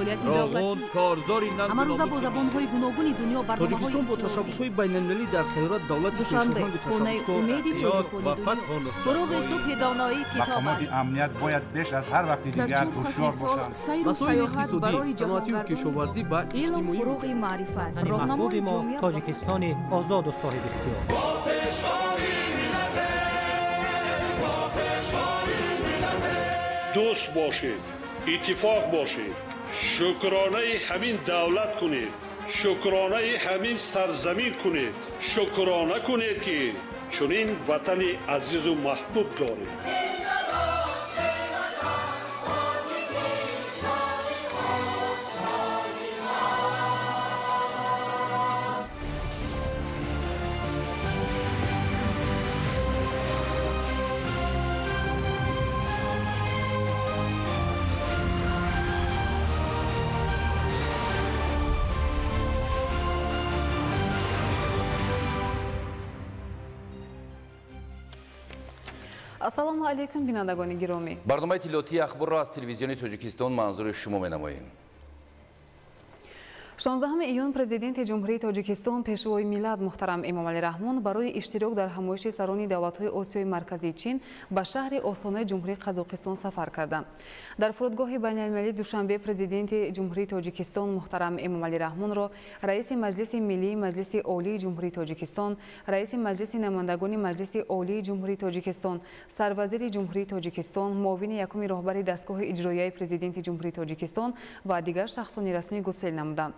Истиқлолияти Роғун давлатӣ. Корзори нанг. Ҳамарӯза бо забонҳои гуногуни дунё барномаҳои Тоҷикистон бо иттилоотӣ. ташаббусҳои байналмилалӣ дар сайёра давлати Душанбе, пешоҳангу хонаи ташаббускор. умеди Ёд тоҷикони ва дунё. фатҳу нусрат. Фуруғи субҳи доноӣ китоб Мақомоти аст. амният бояд беш аз ҳар вақти Дар дигар чор фасли ҳушёр сол бошанд. сайру Масоили саёҳат иқтисодӣ, барои саноатию ҷаҳонгардони кишоварзӣ ва Илм иҷтимоӣ. фуруғи маърифат, Ватани роҳнамои маҳбуби мо ҷомеа. Тоҷикистони озоду соҳибихтиёр. Дӯст бошед, иттифоқ бошед, шукронаи ҳамин давлат кунед, шукронаи ҳамин сарзамин кунед, шукрона кунед, ки чунин ватани азизу маҳбуб доред. Ассалому алайкум, бинандагони гиромӣ. Барномаи иттилоотии Ахборро аз Телевизиони Тоҷикистон манзури шумо менамоем. 16 июн Президенти Ҷумҳурии Тоҷикистон, Пешвои миллат муҳтарам Эмомалӣ Раҳмон барои иштирок дар ҳамоиши сарони давлатҳои Осиёи Марказии Чин ба шаҳри Остонаи Ҷумҳурии Қазоқистон сафар карданд. Дар фурудгоҳи байналмилалии Душанбе Президенти Ҷумҳурии Тоҷикистон муҳтарам Эмомалӣ Раҳмонро Раиси Маҷлиси Миллии Маҷлиси Олии Ҷумҳурии Тоҷикистон, Раиси Маҷлиси Намояндагони Маҷлиси Олии Ҷумҳурии Тоҷикистон, Сарвазири Ҷумҳурии Тоҷикистон, муовини якуми роҳбари дастгоҳи иҷроияи Президенти Ҷумҳурии Тоҷикистон ва дигар шахсони расмӣ гусел намуданд.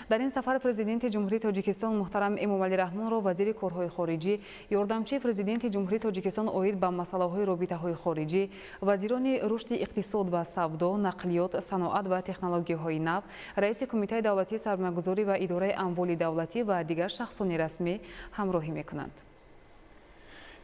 Дар ин сафар Президенти Ҷумҳурии Тоҷикистон муҳтарам Эмомалӣ Раҳмонро вазири корҳои хориҷӣ, ёрдамчии Президенти Ҷумҳурии Тоҷикистон оид ба масъалаҳои робитаҳои хориҷӣ, вазирони рушди иқтисод ва савдо, нақлиёт, саноат ва технологияҳои нав, раиси Кумитаи давлатии сармоягузорӣ ва идораи амволи давлатӣ ва дигар шахсони расмӣ ҳамроҳӣ мекунанд.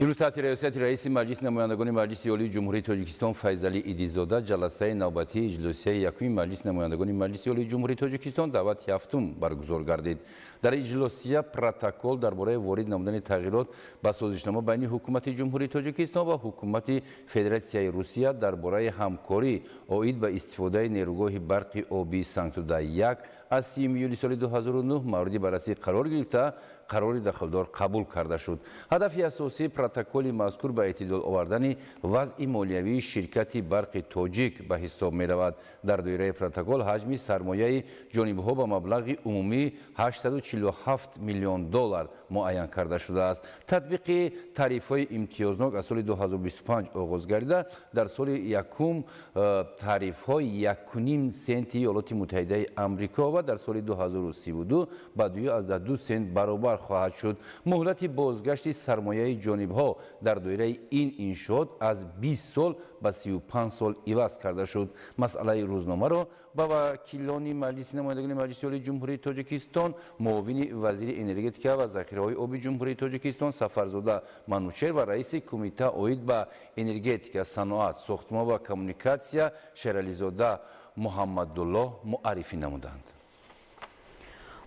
Имрӯз таҳти раёсати раиси Маҷлиси намояндагони Маҷлиси Олии Ҷумҳурии Тоҷикистон Файзалӣ Идизода ҷаласаи навбатии иҷлосияи якуми Маҷлиси намояндагони Маҷлиси Олии Ҷумҳурии Тоҷикистон даъвати ҳафтум баргузор гардид. Дар иҷлосия протокол дар бораи ворид намудани тағйирот ба созишнома байни Ҳукумати Ҷумҳурии Тоҷикистон ва Ҳукумати Федератсияи Русия дар бораи ҳамкорӣ оид ба истифодаи нерӯгоҳи барқи обии Сангтуда 1 аз 3 июли соли 2009 мавриди баррасӣ қарор гирифта, қарори дахлдор қабул карда шуд. Ҳадафи асосии протоколи мазкур ба эътидол овардани вазъи молиявии ширкати Барқи Тоҷик ба ҳисоб меравад. Дар доираи протокол ҳаҷми сармояи ҷонибҳо ба маблағи умумии 847 миллион доллар муайян карда шудааст. Татбиқи тарифҳои имтиёзнок аз соли 2025 оғоз гардида, дар соли якум тарифҳо 1,5 сенти Иёлоти Муттаҳидаи Амрико ва дар соли 2032 ба 2,2 сент баробар хоҳад шуд. Муҳлати бозгашти сармояи ҷонибҳо дар доираи ин иншоот аз 20 сол ба 35 сол иваз карда шуд. Масъалаи рӯзномаро ба вакилони Маҷлиси намояндагони Маҷлиси Олии Ҷумҳурии Тоҷикистон муовини вазири энергетика ва захираҳои оби Ҷумҳурии Тоҷикистон Сафарзода Манучер ва раиси Кумита оид ба энергетика, саноат, сохтмон ва коммуникатсия Шерализода Муҳаммадуллоҳ муаррифӣ намуданд.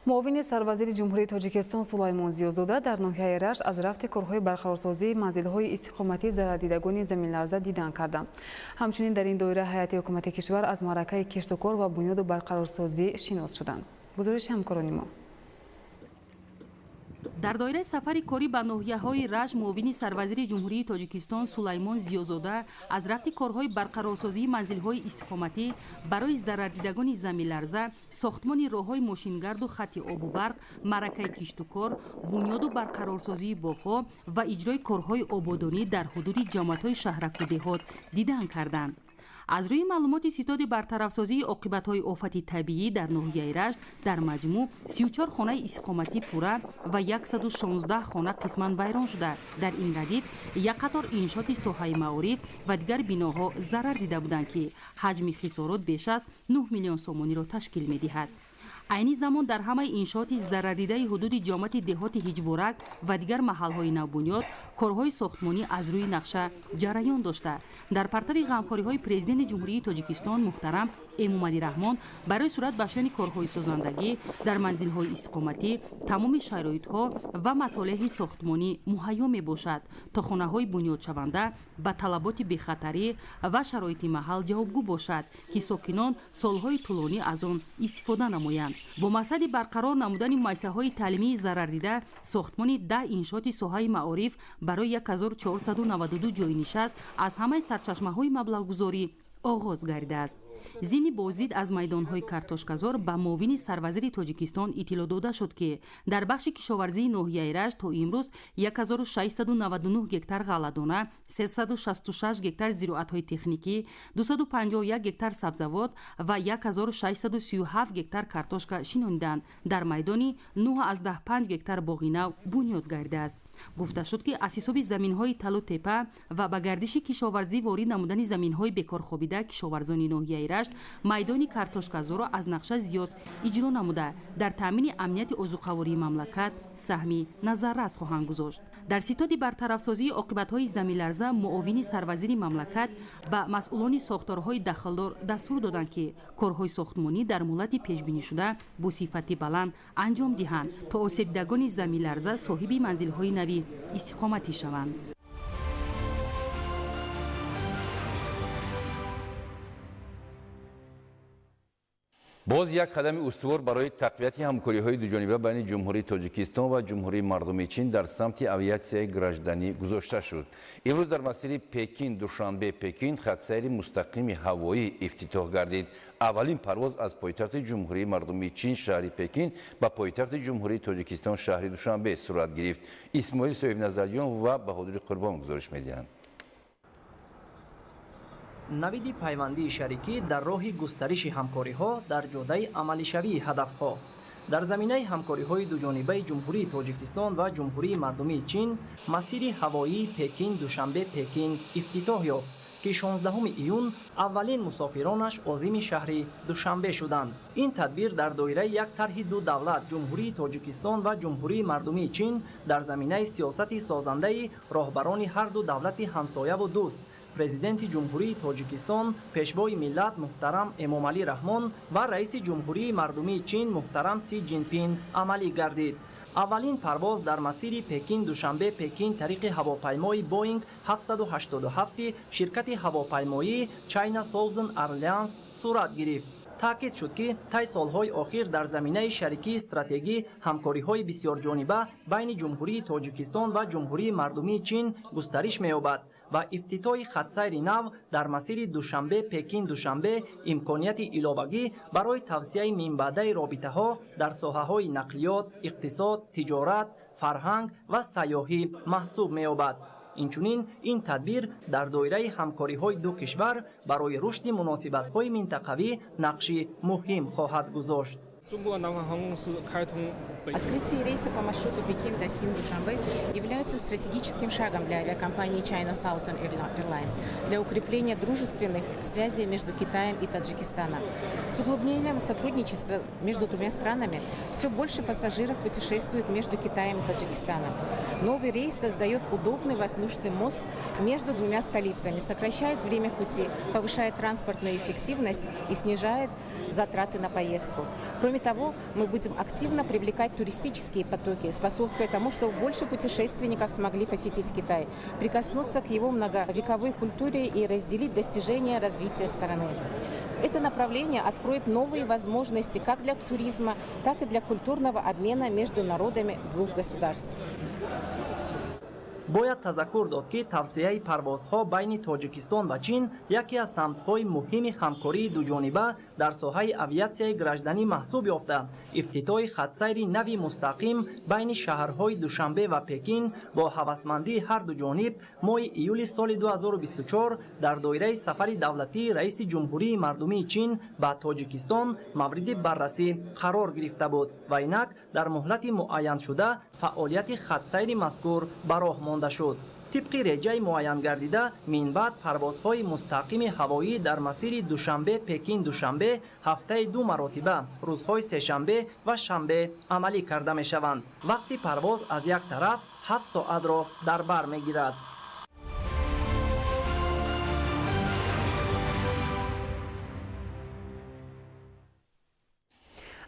Муовини сарвазири Ҷумҳурии Тоҷикистон Сулаймон Зиёзода дар ноҳияи Рашт аз рафти корҳои барқарорсозии манзилҳои истиқоматии зарардидагони заминларза дидан карданд. Ҳамчунин дар ин доира ҳайати ҳукумати кишвар аз маъракаи киштукор ва бунёду барқарорсозӣ шинос шуданд. Гузориши ҳамкорони мо. Дар доираи сафари корӣ ба ноҳияҳои Рашт муовини сарвазири Ҷумҳурии Тоҷикистон Сулаймон Зиёзода аз рафти корҳои барқарорсозии манзилҳои истиқоматӣ барои зарардидагони заминларза, сохтмони роҳҳои мошингарду хатти обу барқ, маъракаи киштукор, бунёду барқарорсозии боғҳо ва иҷрои корҳои ободонӣ дар ҳудуди ҷамоатҳои шаҳраку деҳот дидан карданд. Аз рӯи маълумоти ситоди бартарафсозии оқибатҳои офати табиӣ, дар ноҳияи Рашт дар маҷмӯъ 34 хонаи истиқоматӣ пурра ва 116 хона қисман вайрон шуда, дар ин радиф як қатор иншооти соҳаи маориф ва дигар биноҳо зарар дида буданд, ки ҳаҷми хисорот беш аз 9 миллион сомониро ташкил медиҳад. Айни замон дар ҳамаи иншооти зарардидаи ҳудуди ҷомати деҳоти Ҳиҷборак ва дигар маҳалҳои навбунёд корҳои сохтмонӣ аз рӯи нақша ҷараён дошта, дар партави ғамхориҳои Президенти Ҷумҳурии Тоҷикистон муҳтарам Эмомалӣ Раҳмон барои сурат бахшидани корҳои созандагӣ дар манзилҳои истиқоматӣ тамоми шароитҳо ва масолеҳи сохтмонӣ муҳайё мебошад, то хонаҳои бунёдшаванда ба талаботи бехатарӣ ва шароити маҳал ҷавобгӯ бошад, ки сокинон солҳои тӯлонӣ аз он истифода намоянд. Бо мақсади барқарор намудани муассисаҳои таълимии зарардида, сохтмони 10 иншооти соҳаи маориф барои 1492 ҷойи нишаст аз ҳамаи сарчашмаҳои маблағгузорӣ оғоз гардидааст. Зимни боздид аз майдонҳои картошказор ба муовини сарвазири Тоҷикистон иттилоъ дода шуд, ки дар бахши кишоварзии ноҳияи Рашт то имрӯз 1699 гектар ғалладона, 366 гектар зироатҳои техникӣ, 251 гектар сабзавот ва 1637 гектар картошка шинониданд. Дар майдони 9,5 гектар боғи нав бунёд гардидааст. Гуфта шуд, ки аз ҳисоби заминҳои талу тепа ва ба гардиши кишоварзӣ ворид намудани заминҳои бекорхобида кишоварзони ноҳияи Рашт майдони картошказорро аз нақша зиёд иҷро намуда, дар таъмини амнияти озуқавории мамлакат саҳми назаррас хоҳанд гузошт. Дар ситоди бартарафсозии оқибатҳои заминларза муовини сарвазири мамлакат ба масъулони сохторҳои дахлдор дастур доданд, ки корҳои сохтмонӣ дар муҳлати пешбинишуда бо сифати баланд анҷом диҳанд, то осебдидагони заминларза соҳиби манзилҳои нави истиқоматӣ шаванд. Боз як қадами устувор барои тақвияти ҳамкориҳои дуҷониба байни Ҷумҳурии Тоҷикистон ва Ҷумҳурии Мардумии Чин дар самти авиатсияи гражданӣ гузошта шуд. Имрӯз дар масири Пекин Душанбе Пекин хатсайри мустақими ҳавоӣ ифтитоҳ гардид. Аввалин парвоз аз пойтахти Ҷумҳурии Мардумии Чин шаҳри Пекин ба пойтахти Ҷумҳурии Тоҷикистон шаҳри Душанбе сурат гирифт. Исмоил Соҳибназарён ва Баҳодури Қурбон гузориш медиҳанд. Навиди пайвандии шарикӣ дар роҳи густариши ҳамкориҳо дар ҷодаи амалишавии ҳадафҳо. Дар заминаи ҳамкориҳои дуҷонибаи Ҷумҳурии Тоҷикистон ва Ҷумҳурии Мардумии Чин масири ҳавоии Пекин Душанбе Пекин ифтитоҳ ёфт, ки 16 июн аввалин мусофиронаш озими шаҳри Душанбе шуданд. Ин тадбир дар доираи як тарҳи ду давлат Ҷумҳурии Тоҷикистон ва Ҷумҳурии Мардумии Чин дар заминаи сиёсати созандаи роҳбарони ҳар ду давлати ҳамсояву дӯст, Президенти Ҷумҳурии Тоҷикистон, Пешвои миллат муҳтарам Эмомалӣ Раҳмон ва Раиси Ҷумҳурии Мардумии Чин муҳтарам Си Ҷинпин амалӣ гардид. Аввалин парвоз дар масири Пекин Душанбе Пекин тариқи ҳавопаймои Боинг 787 ширкати ҳавопаймоии China Southern Airlines сурат гирифт. Таъкид шуд, ки тай солҳои охир дар заминаи шарикии стратегӣ ҳамкориҳои бисёрҷониба байни Ҷумҳурии Тоҷикистон ва Ҷумҳурии Мардумии Чин густариш меёбад ва ифтитоҳи хатсайри нав дар масири Душанбе Пекин Душанбе имконияти иловагӣ барои тавсияи минбаъдаи робитаҳо дар соҳаҳои нақлиёт, иқтисод, тиҷорат, фарҳанг ва сайёҳӣ маҳсуб меёбад. Инчунин ин тадбир дар доираи ҳамкориҳои ду кишвар барои рушди муносибатҳои минтақавӣ нақши муҳим хоҳад гузошт. Открытие рейса по маршруту Пекин-Дасин-Душанбе является стратегическим шагом для авиакомпании China Southern Airlines для укрепления дружественных связей между Китаем и Таджикистаном. С углублением сотрудничества между двумя странами все больше пассажиров путешествует между Китаем и Таджикистаном. Новый рейс создает удобный воздушный мост между двумя столицами, сокращает время пути, повышает транспортную эффективность и снижает затраты на поездку. Кроме того, мы будем активно привлекать туристические потоки, способствуя тому, чтобы больше путешественников смогли посетить Китай, прикоснуться к его многовековой культуре и разделить достижения развития страны. Это направление откроет новые возможности как для туризма, так и для культурного обмена между народами двух государств. Бояд тазаккур дод, ки тавсияи парвозҳо байни Тоҷикистон ва Чин яке аз самтҳои муҳими ҳамкории дуҷониба дар соҳаи авиатсияи гражданӣ маҳсуб ёфта, ифтитоҳи хатсайри нави мустақим байни шаҳрҳои Душанбе ва Пекин бо ҳавасмандии ҳар ду ҷониб моҳи июли соли 2024 дар доираи сафари давлатии Раиси Ҷумҳурии Мардумии Чин ба Тоҷикистон мавриди баррасӣ қарор гирифта буд ва инак дар муҳлати муайяншуда фаъолияти хатсайри мазкур ба роҳ монда шуд. Тибқи реҷаи муайянгардида, минбаъд парвозҳои мустақими ҳавоӣ дар масири Душанбе-Пекин-Душанбе ҳафтаи 2 маротиба, рӯзҳои сешанбе ва шанбе амалӣ карда мешаванд. Вақти парвоз аз як тараф 7 соатро дар бар мегирад.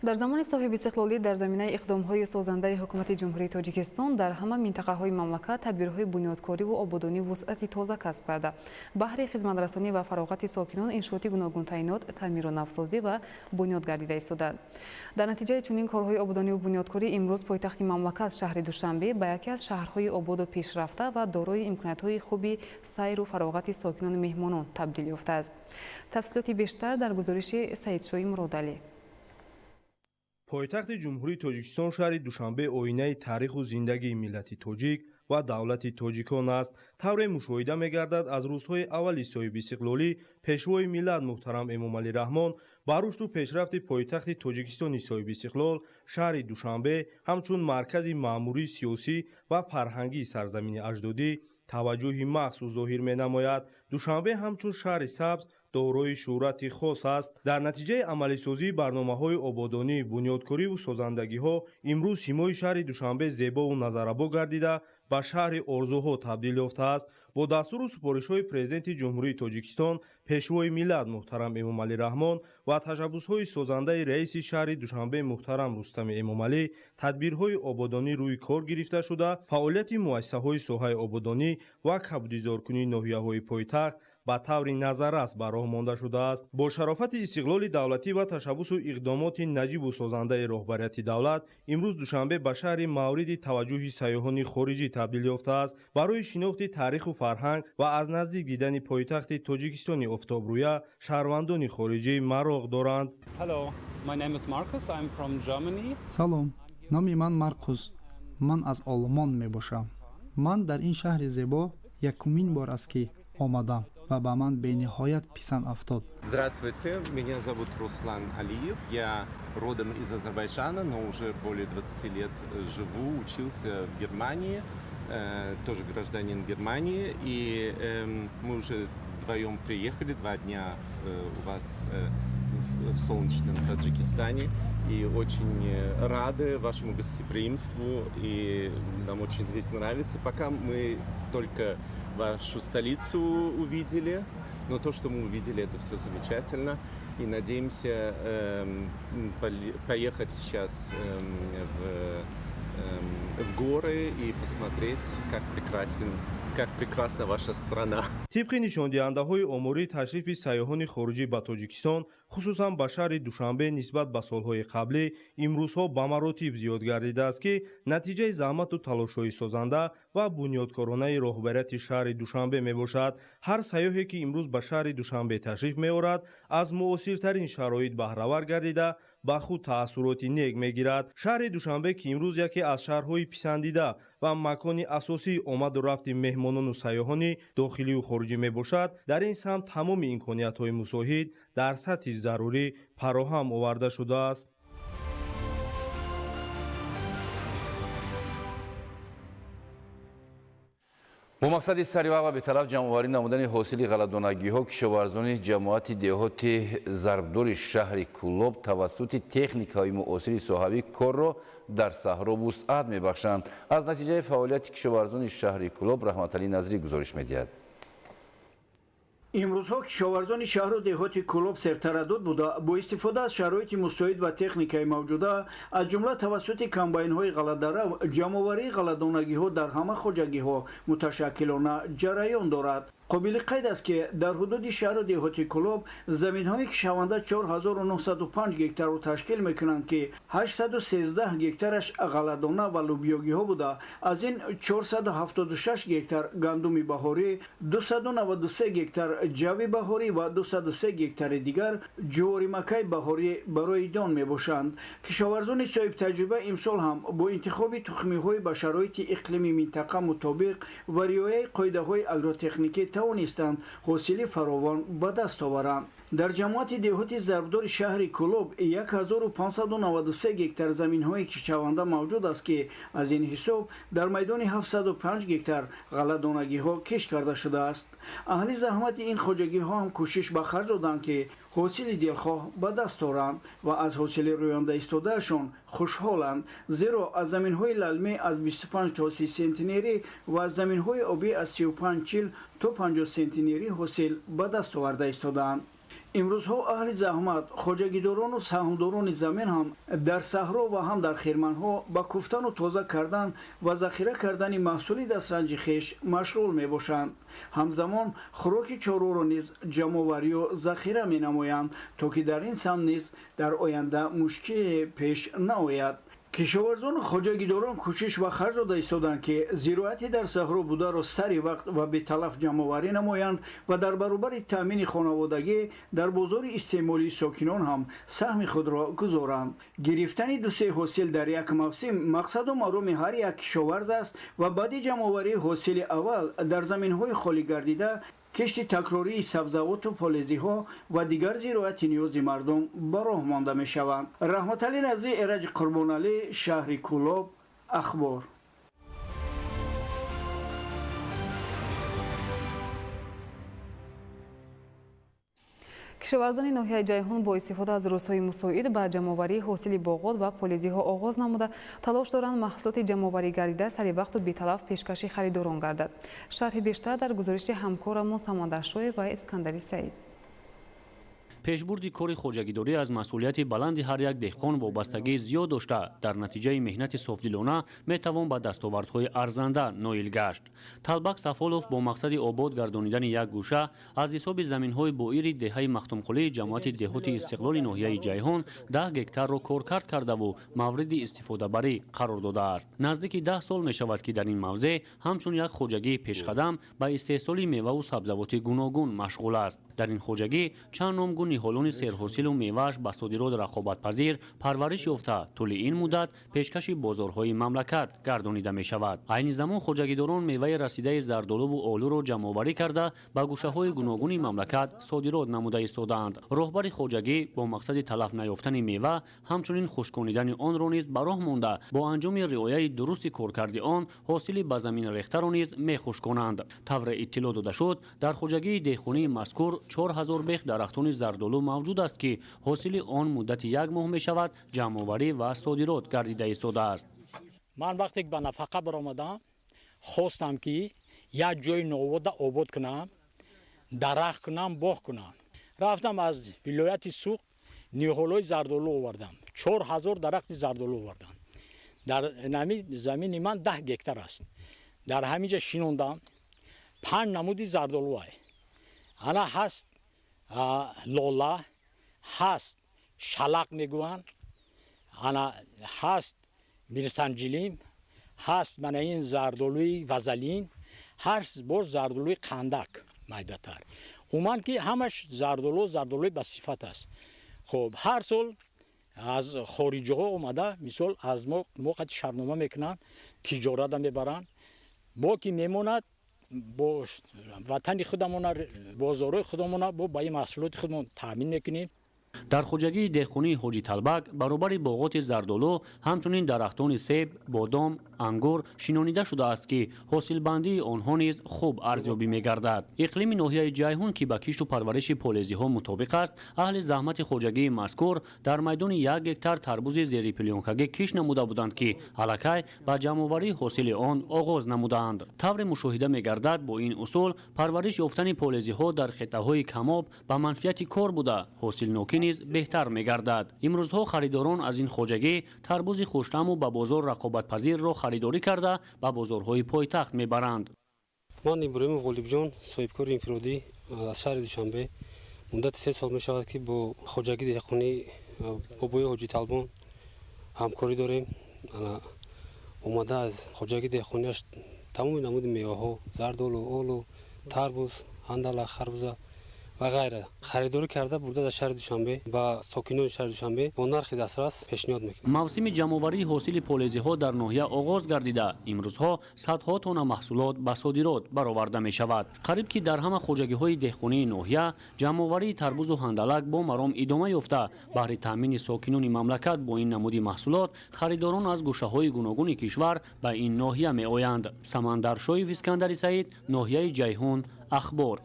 Дар замони соҳибистиқлолӣ дар заминаи иқдомҳои созандаи ҳукумати Ҷумҳурии Тоҷикистон дар ҳама минтақаҳои мамлакат тадбирҳои бунёдкориву ободонӣ вусъати тоза касб карда, баҳри хизматрасонӣ ва фароғати сокинон иншооти гуногунтаъинот, таъмиру навсозӣ ва бунёд гардида истодаанд. Дар натиҷаи чунин корҳои ободониву бунёдкорӣ имрӯз пойтахти мамлакат шаҳри Душанбе ба яке аз шаҳрҳои ободу пешрафта ва дорои имкониятҳои хуби сайру фароғати сокинону меҳмонон табдил ёфтааст. Тафсилоти бештар дар гузориши Саидшоҳи Муродалӣ. Пойтахти Ҷумҳурии Тоҷикистон шаҳри Душанбе оинаи таъриху зиндагии миллати тоҷик ва давлати тоҷикон аст. Тавре мушоҳида мегардад, аз рӯзҳои аввали соҳибистиқлолӣ пешвои миллат муҳтарам Эмомалӣ Раҳмон ба рушду пешрафти пойтахти Тоҷикистони соҳибистиқлол шаҳри Душанбе ҳамчун маркази маъмурии сиёсӣ ва фарҳангии сарзамини аҷдодӣ таваҷҷӯҳи махсус зоҳир менамояд. Душанбе ҳамчун шаҳри сабз дорои шӯҳрати хос аст. Дар натиҷаи амалисозии барномаҳои ободонӣ, бунёдкориву созандагиҳо имрӯз симои шаҳри Душанбе зебову назаррабо гардида ба шаҳри орзуҳо табдил ёфтааст. Бо дастуру супоришҳои Президенти Ҷумҳурии Тоҷикистон, пешвои миллат муҳтарам Эмомалӣ Раҳмон ва ташаббусҳои созандаи раиси шаҳри Душанбе муҳтарам Рустами Эмомалӣ тадбирҳои ободонӣ рӯи кор гирифта шуда, фаъолияти муассисаҳои соҳаи ободонӣ ва кабудизоркунии ноҳияҳои пойтахт ба таври назаррас ба роҳ монда шудааст. Бо шарофати истиқлоли давлатӣ ва ташаббусу иқдомоти наҷибу созандаи роҳбарияти давлат имрӯз Душанбе ба шаҳри мавриди таваҷҷӯҳи сайёҳони хориҷӣ табдил ёфтааст. Барои шинохти таъриху фарҳанг ва аз наздик дидани пойтахти Тоҷикистони офтобрӯя шаҳрвандони хориҷӣ мароқ доранд. Салом, номи ман Маркус, ман аз Олмон мебошам. Ман дар ин шаҳри зебо якумин бор аст, ки омадам ва ба ман бениҳоят писанд афтод. Здравствуйте, меня зовут Руслан Алиев, я родом из Азербайджана, но уже более 20 лет живу, учился в Германии, тоже гражданин Германии, и мы уже вдвоем приехали, 2 дня у вас в солнечном Таджикистане, и очень рады вашему гостеприимству, и нам очень здесь нравится. Пока мы только вашу столицу увидели, но то, что мы увидели, это все замечательно. И надеемся поехать сейчас в горы и посмотреть, как прекрасна ваша страна. Тибқи нишондиҳандаҳои омории ташрифи сайёҳони хориҷӣ ба Тоҷикистон, хусусан ба шаҳри Душанбе нисбат ба солҳои қаблӣ имрӯзҳо ба маротиб зиёд гардидааст, ки натиҷаи заҳмату талошҳои созанда ва бунёдкоронаи роҳбарияти шаҳри Душанбе мебошад. Ҳар сайёҳе, ки имрӯз ба шаҳри Душанбе ташриф меорад, аз муосиртарин шароит баҳравар гардида ба худ таассуроти нек мегирад. Шаҳри Душанбе, ки имрӯз яке аз шаҳрҳои писандида ва макони асосии омаду рафти меҳмонону сайёҳони дохилию хориҷӣ мебошад, дар ин самт тамоми имкониятҳои мусоид дар сатҳи зарурӣ фароҳам оварда шудааст. Бо мақсади саривақт ва беталаф ҷамъоварӣ намудани ҳосили ғалладонагиҳо кишоварзони ҷамоати деҳоти Зарбдори шаҳри Кӯлоб тавассути техникаҳои муосири соҳавӣ корро дар саҳро вусъат мебахшанд. Аз натиҷаи фаъолияти кишоварзони шаҳри Кӯлоб Раҳматалӣ Назрӣ гузориш медиҳад. Имрӯзҳо кишоварзони шаҳру деҳоти Кӯлоб сертараддуд буда, бо истифода аз шароити мусоид ва техникаи мавҷуда, аз ҷумла тавассути комбайнҳои ғалладарав, ҷамъоварии ғалладонагиҳо дар ҳама хоҷагиҳо муташаккилона ҷараён дорад. Қобили қайд аст, ки дар ҳудуди шаҳру деҳоти Кӯлоб заминҳои кишаванда 4905 гектарро ташкил мекунанд, ки 813 гектараш ғалладона ва лӯбиёгиҳо буда, аз ин 476 гектар гандуми баҳорӣ, 293 гектар ҷави баҳорӣ ва 203 гектари дигар ҷуворимакаи баҳорӣ барои дон мебошанд. Кишоварзони соҳибтаҷриба имсол ҳам бо интихоби тухмиҳои ба шароити иқлими минтақа мутобиқ ва риояи қоидаҳои агротехникӣ тавонистанд ҳосили фаровон ба даст оваранд. Дар ҷамоати деҳоти Зарбдори шаҳри Кӯлоб 1593 гектар заминҳои киштшаванда мавҷуд аст, ки аз ин ҳисоб дар майдони 705 гектар ғалладонагиҳо кишт карда шудааст. Аҳли заҳмати ин хоҷагиҳо ҳам кӯшиш ба харҷ доданд, ки ҳосили дилхоҳ ба даст оранд ва аз ҳосили рӯёнда истодаашон хушҳоланд, зеро аз заминҳои лалмӣ аз 25 то 30 сентнерӣ ва аз заминҳои обӣ аз 35-40 то 50 сентнерӣ ҳосил ба даст оварда истодаанд. Имрӯзҳо аҳли заҳмат, хоҷагидорону саҳмдорони замин ҳам дар саҳро ва ҳам дар хирманҳо ба куфтану тоза кардан ва захира кардани маҳсули дастранҷи хеш машғул мебошанд. Ҳамзамон хӯроки чорворо низ ҷамъоварию захира менамоянд, то ки дар ин самт низ дар оянда мушкиле пеш наояд. Кишоварзону хоҷагидорон кӯшиш ба харҷ дода истоданд, ки зироати дар саҳро бударо сари вақт ва беталаф ҷамъоварӣ намоянд ва дар баробари таъмини хонаводагӣ дар бозори истеъмолии сокинон ҳам саҳми худро гузоранд. Гирифтани дусе ҳосил дар як мавсим мақсаду мароми ҳар як кишоварз аст ва баъди ҷамъоварии ҳосили аввал дар заминҳои холӣ гардида кишти такрории сабзавоту полезиҳо ва дигар зироати ниёзи мардум ба роҳ монда мешаванд. Раҳматалӣ Назӣ, Эраҷи Қурбоналӣ, шаҳри Кӯлоб, Ахбор. Кишоварзони ноҳияи Ҷайҳун бо истифода аз рӯзҳои мусоид ба ҷамъоварии ҳосили боғот ва полезиҳо оғоз намуда, талош доранд маҳсулоти ҷамъоварӣ гардида сари вақту беталаф пешкаши харидорон гардад. Шарҳи бештар дар гузориши ҳамкорамон Самандар Шоев ва Искандари Саид. Пешбурди кори хоҷагидорӣ аз масъулияти баланди ҳар як деҳқон вобастагии зиёд дошта, дар натиҷаи меҳнати софдилона метавон ба дастовардҳои арзанда ноил гашт. Талбак Сафолов бо мақсади обод гардонидани як гӯша аз ҳисоби заминҳои боири деҳаи Махтумқулии ҷамоати деҳоти Истиқлоли ноҳияи Ҷайҳон 10 гектарро коркард кардаву мавриди истифодабарӣ қарор додааст. Наздики 10 сол мешавад, ки дар ин мавзеъ ҳамчун як хоҷагии пешқадам ба истеҳсоли меваву сабзавоти гуногун машғул аст. Дар ин хоҷагӣ чанд номгун ниҳолони серҳосилу мевааш ба содирот рақобатпазир парвариш ёфта, тӯли ин муддат пешкаши бозорҳои мамлакат гардонида мешавад. Айни замон хоҷагидорон меваи расидаи зардолуву олуро ҷамъоварӣ карда, ба гӯшаҳои гуногуни мамлакат содирот намуда истодаанд. Роҳбари хоҷагӣ бо мақсади талаф наёфтани мева, ҳамчунин хушконидани онро низ ба роҳ монда, бо анҷоми риояи дурусти коркарди он ҳосили ба замин рехтаро низ мехушконанд. Тавре иттилоъ дода шуд, дар хоҷагии деҳқонии мазкур 4000 бех дарахтони зардолу мавҷуд аст, ки ҳосили он муддати як моҳ мешавад ҷамъоварӣ ва содирот гардида истодааст. Ман вақте ба нафақа баромадам, хостам, ки як ҷои новода обод кунам, дарахт кунам, боғ кунам. Рафтам аз вилояти Суғд ниҳолҳои зардолу овардам, 4000 дарахти зардолу овардам. Дар нами замини ман 10 гектар аст. Дар ҳамин ҷа шинондам 5 намуди зардолуай. Ана ҳаст лола, ҳаст шалақ мегӯянд, ана ҳаст мирсанҷилим, ҳаст мана ин зардолуи вазалин, ҳаст боз зардолуи қандак майдатар. Умуман ки ҳамаш зардолу зардолуи ба сифат аст. Хуб, ҳар сол аз хориҷиҳо омада, мисол аз мо қати шартнома мекунанд, тиҷората мебаранд, бо ки мемонад бо ватани худамона, бозорҳои худамона бо ба ин маҳсулоти худамон таъмин мекунем. Дар хоҷагии деҳқонии Ҳоҷи Талбак баробари боғоти зардолу ҳамчунин дарахтони себ, бодом, ангур шинонида шудааст, ки ҳосилбандии онҳо низ хуб арзёбӣ мегардад. Иқлими ноҳияи Ҷайҳун, ки ба кишту парвариши полезиҳо мутобиқ аст, аҳли заҳмати хоҷагии мазкур дар майдони 1 гектар тарбузи зерипилёнкагӣ кишт намуда буданд, ки аллакай ба ҷамъоварии ҳосили он оғоз намудаанд. Тавре мушоҳида мегардад, бо ин усул парвариш ёфтани полезиҳо дар хиттаҳои камоб ба манфиати кор буда, ҳосилнокӣ низ беҳтар мегардад. Имрӯзҳо харидорон аз ин хоҷагӣ тарбузи хуштаму ба бозор рақобатпазирро харидорӣ карда, ба бозорҳои пойтахт мебаранд. Ман Иброҳимов Ғолибҷон, соҳибкори инфиродӣ аз шаҳри Душанбе. Муддати 3 сол мешавад, ки бо хоҷагии деҳқонӣ бобои Ҳоҷи Талбон ҳамкорӣ дорем. Омада аз хоҷагии деҳқониаш тамоми намуди меваҳо, зардолу, олу, тарбуз, ҳандала, харбуза ва ғайра харидорӣ карда бурда дар шаҳри Душанбе ба сокинони шаҳри Душанбе бо нархи дастрас пешниҳод мекунем. Мавсими ҷамъоварии ҳосили полезиҳо дар ноҳия оғоз гардида, имрӯзҳо садҳо тонна маҳсулот ба содирот бароварда мешавад. Қариб ки дар ҳама хоҷагиҳои деҳқонии ноҳия ҷамъоварии тарбузу ҳандалак бо маром идома ёфта, баҳри таъмини сокинони мамлакат бо ин намуди маҳсулот харидорон аз гӯшаҳои гуногуни кишвар ба ин ноҳия меоянд. Самандар Шоев, Искандари Саид, ноҳияи Ҷайҳун, Ахбор.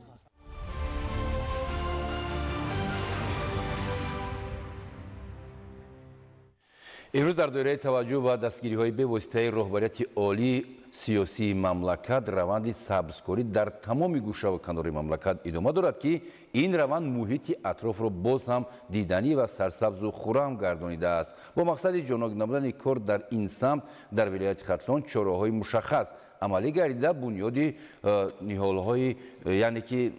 Имрӯз дар доираи таваҷҷӯҳ ва дастгириҳои бевоситаи роҳбарияти олии сиёсии мамлакат раванди сабзкорӣ дар тамоми гӯшаву канори мамлакат идома дорад, ки ин раванд муҳити атрофро боз ҳам диданӣ ва сарсабзу хуррам гардонидааст. Бо мақсади ҷонок намудани кор дар ин самт дар вилояти Хатлон чораҳои мушаххас амалӣ гардида, бунёди ниҳолҳои яъне ки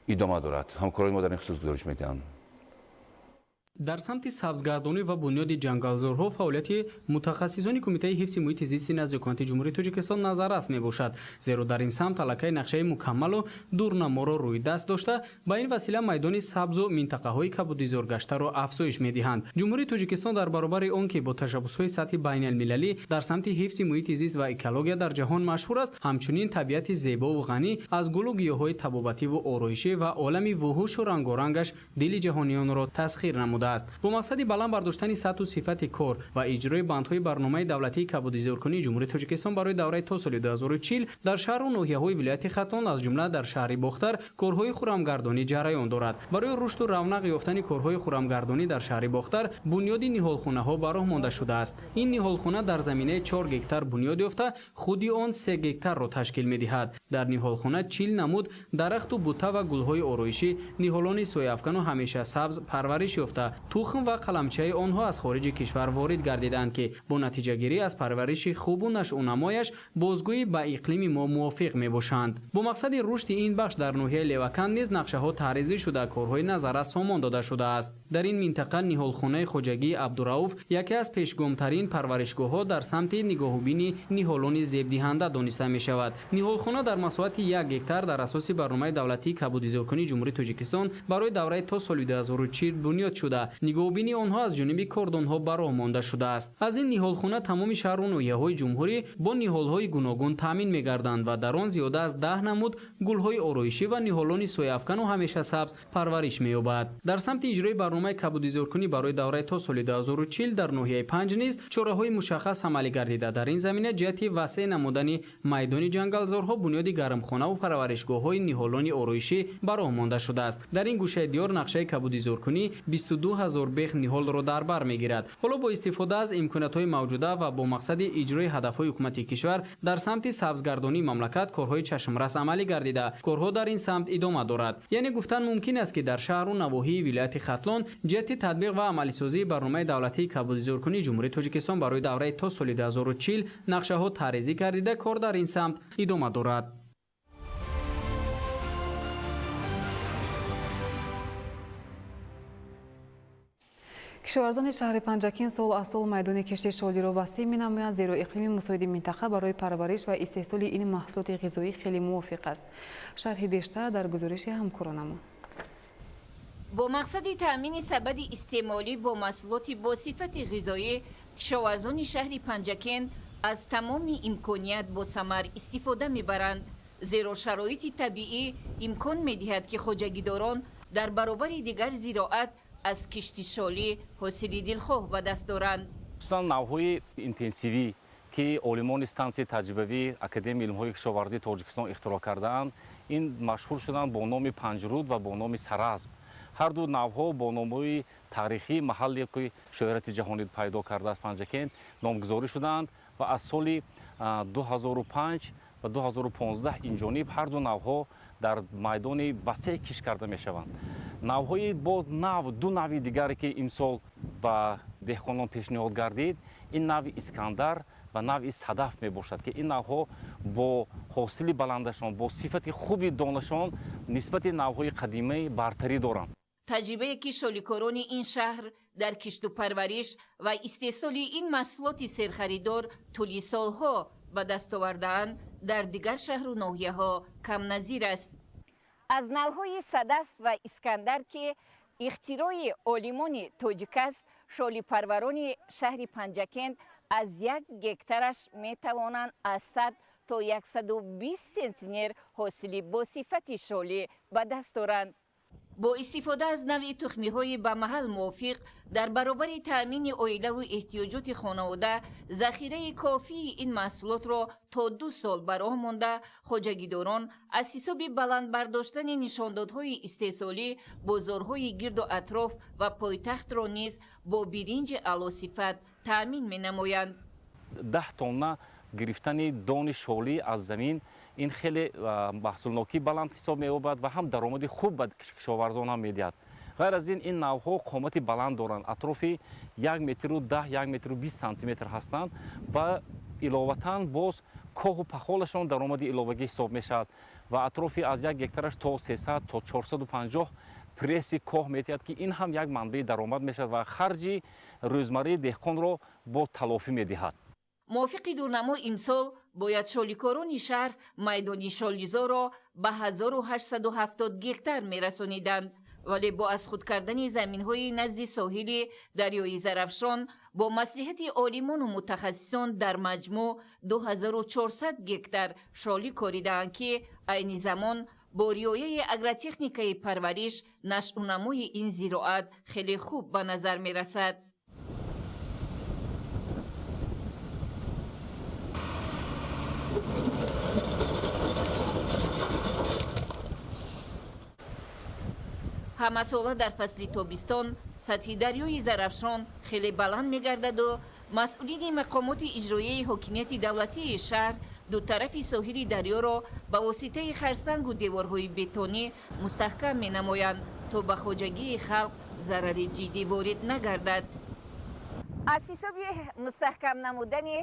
идома дорад. Ҳамкорони мо дар ин хусус гузориш медиҳанд. Дар самти сабзгардонӣ ва бунёди ҷангалзорҳо фаъолияти мутахассисони Кумитаи ҳифзи муҳити зисти назди ҳукумати Ҷумҳурии Тоҷикистон назаррас мебошад, зеро дар ин самт аллакай нақшаи мукаммалу дурнаморо рӯи даст дошта, ба ин васила майдони сабзу минтақаҳои кабудизоргаштаро афзоиш медиҳанд. Ҷумҳурии Тоҷикистон дар баробари он ки бо ташаббусҳои сатҳи байналмилалӣ дар самти ҳифзи муҳити зист ва экология дар ҷаҳон машҳур аст, ҳамчунин табиати зебову ғанӣ аз гулу гиёҳҳои табобативу ороишӣ ва олами вуҳушу рангорангаш дили ҷаҳониёнро тасхир намудааст. Бо мақсади баланд бардоштани сатҳу сифати кор ва иҷрои бандҳои барномаи давлатии кабудизоркунии Ҷумҳурии Тоҷикистон барои давраи то соли 2040 дар шаҳру ноҳияҳои вилояти Хатлон, аз ҷумла дар шаҳри Бохтар, корҳои хуррамгардонӣ ҷараён дорад. Барои рушду равнақ ёфтани корҳои хуррамгардонӣ дар шаҳри Бохтар бунёди ниҳолхонаҳо ба роҳ монда шудааст. Ин ниҳолхона дар заминаи 4 гектар бунёд ёфта, худи он 3 гектарро ташкил медиҳад. Дар ниҳолхона 40 намуд дарахту бута ва гулҳои ороишӣ, ниҳолони сояафкану ҳамеша сабз парвариш ёфта, тухм ва қаламчаи онҳо аз хориҷи кишвар ворид гардиданд, ки бо натиҷагирӣ аз парвариши хубу нашъунамояш бозгӯӣ ба иқлими мо мувофиқ мебошанд. Бо мақсади рушди ин бахш дар ноҳияи Леваканд низ нақшаҳо таҳризӣ шуда, корҳои назаррас сомон дода шудааст. Дар ин минтақа ниҳолхонаи хоҷагии Абдурауф яке аз пешгомтарин парваришгоҳҳо дар самти нигоҳубини ниҳолони зебдиҳанда дониста мешавад. Ниҳолхона дар масоҳати 1 гектар дар асоси барномаи давлатии кабудизоркунии Ҷумҳурии Тоҷикистон барои давраи то соли 2040 бунёд шуда, нигоҳубини онҳо аз ҷониби кордонҳо ба роҳ монда шудааст. Аз ин ниҳолхона тамоми шаҳру ноҳияҳои ҷумҳурӣ бо ниҳолҳои гуногун таъмин мегарданд ва дар он зиёда аз 10 намуд гулҳои ороишӣ ва ниҳолони сояафкану ҳамеша сабз парвариш меёбад. Дар самти иҷрои барномаи кабудизоркунӣ барои давраи то соли 2040 дар ноҳияи Панҷ низ чораҳои мушаххас амалӣ гардида, дар ин замина ҷиҳати васеъ намудани майдони ҷангалзорҳо бунёди гармхонаву парваришгоҳҳои ниҳолони ороишӣ ба роҳ монда шудааст. Дар ин гӯшаи диёр нақшаи кабудизоркунӣ 22 000 бех ниҳолро дар бар мегирад. Ҳоло бо истифода аз имкониятҳои мавҷуда ва бо мақсади иҷрои ҳадафҳои ҳукумати кишвар дар самти сабзгардонии мамлакат корҳои чашмрас амалӣ гардида, корҳо дар ин самт идома дорад. Яъне гуфтан мумкин аст, ки дар шаҳру навоҳии вилояти Хатлон ҷиҳати татбиқ ва амалисозии барномаи давлатии кабудизоркунии Ҷумҳурии Тоҷикистон барои давраи то соли 2040 нақшаҳо таҳризӣ гардида, кор дар ин самт идома дорад. Кишоварзони шаҳри Панҷакент сол аз сол майдони кишти шолиро васеъ менамоянд, зеро иқлими мусоиди минтақа барои парвариш ва истеҳсоли ин маҳсулоти ғизоӣ хеле мувофиқ аст. Шарҳи бештар дар гузориши ҳамкоронамон. Бо мақсади таъмини сабади истеъмолӣ бо маҳсулоти бо сифати ғизоӣ, кишоварзони шаҳри Панҷакент аз тамоми имконият бо самар истифода мебаранд, зеро шароити табиӣ имкон медиҳад, ки хоҷагидорон дар баробари дигар зироат аз кишти шолӣ ҳосили дилхоҳ ба даст доранд. Хусусан навъҳои интенсивӣ, ки олимони стансияи таҷрибавии Академияи илмҳои кишоварзии Тоҷикистон ихтироъ кардаанд, ин машҳур шуданд бо номи Панҷруд ва бо номи Саразм. Ҳар ду навъҳо бо номҳои таърихии маҳалле, ки шӯҳрати ҷаҳонӣ пайдо кардааст Панҷакент, номгузорӣ шуданд ва аз соли 2005 ва 2015 инҷониб ҳар ду навъҳо дар майдони васеъ кишт карда мешаванд. Навъҳои боз нав, ду нави дигаре, ки имсол ба деҳқонон пешниҳод гардид, ин нави Искандар ва нави Садаф мебошад, ки ин навъҳо бо ҳосили баландашон, бо сифати хуби донашон нисбати навъҳои қадимаи бартарӣ доранд. Таҷрибае ки шоликорони ин шаҳр дар кишту парвариш ва истеҳсоли ин маҳсулоти серхаридор тӯли солҳо ба даст овардаанд, дар дигар шаҳру ноҳияҳо камназир аст. Аз навъҳои Садаф ва Искандар, ки ихтирои олимони тоҷик аст, шолипарварони шаҳри Панҷакент аз 1 гектараш метавонанд аз 100 то 120 сентнер ҳосили босифати шолӣ ба даст оранд. Бо истифода аз навъи тухмиҳои ба маҳал мувофиқ, дар баробари таъмини оилаву эҳтиёҷоти хонавода, захираи кофии ин маҳсулотро то 2 сол ба роҳ монда, хоҷагидорон аз ҳисоби баланд бардоштани нишондодҳои истеҳсолӣ бозорҳои гирду атроф ва пойтахтро низ бо биринҷи аълосифат таъмин менамоянд. 10 тонна гирифтани дони шолӣ аз замин ин хеле маҳсулнокӣ баланд ҳисоб меёбад ва ҳам даромади хуб ба кишоварзон ҳам медиҳад. Ғайр аз ин, ин навъҳо қомати баланд доранд, атрофи 1 метру 10, 1 метру 20 сантиметр ҳастанд ва иловатан боз коҳу пахолашон даромади иловагӣ ҳисоб мешавад ва атрофи аз 1 гектараш то 300 то 450 пресси коҳ медиҳад, ки ин ҳам як манбаи даромад мешавад ва харҷи рӯзмарраи деҳқонро бо талофӣ медиҳад. Мувофиқи дурнамо, имсол бояд шоликорони шаҳр майдони шолизорро ба 1870 гектар мерасониданд, вале бо аз худ кардани заминҳои назди соҳили дарёи Зарафшон бо маслиҳати олимону мутахассисон дар маҷмӯъ 2400 гектар шолӣ коридаанд, ки айни замон бо риояи агротехникаи парвариш нашъунамои ин зироат хеле хуб ба назар мерасад. Ҳамасола дар фасли тобистон сатҳи дарёи Зарафшон хеле баланд мегардаду масъулини мақомоти иҷроияи ҳокимияти давлатии шаҳр ду тарафи соҳили дарёро ба воситаи харсангу деворҳои бетонӣ мустаҳкам менамоянд, то ба хоҷагии халқ зарари ҷиддӣ ворид нагардад. Аз ҳисоби мустаҳкам намудани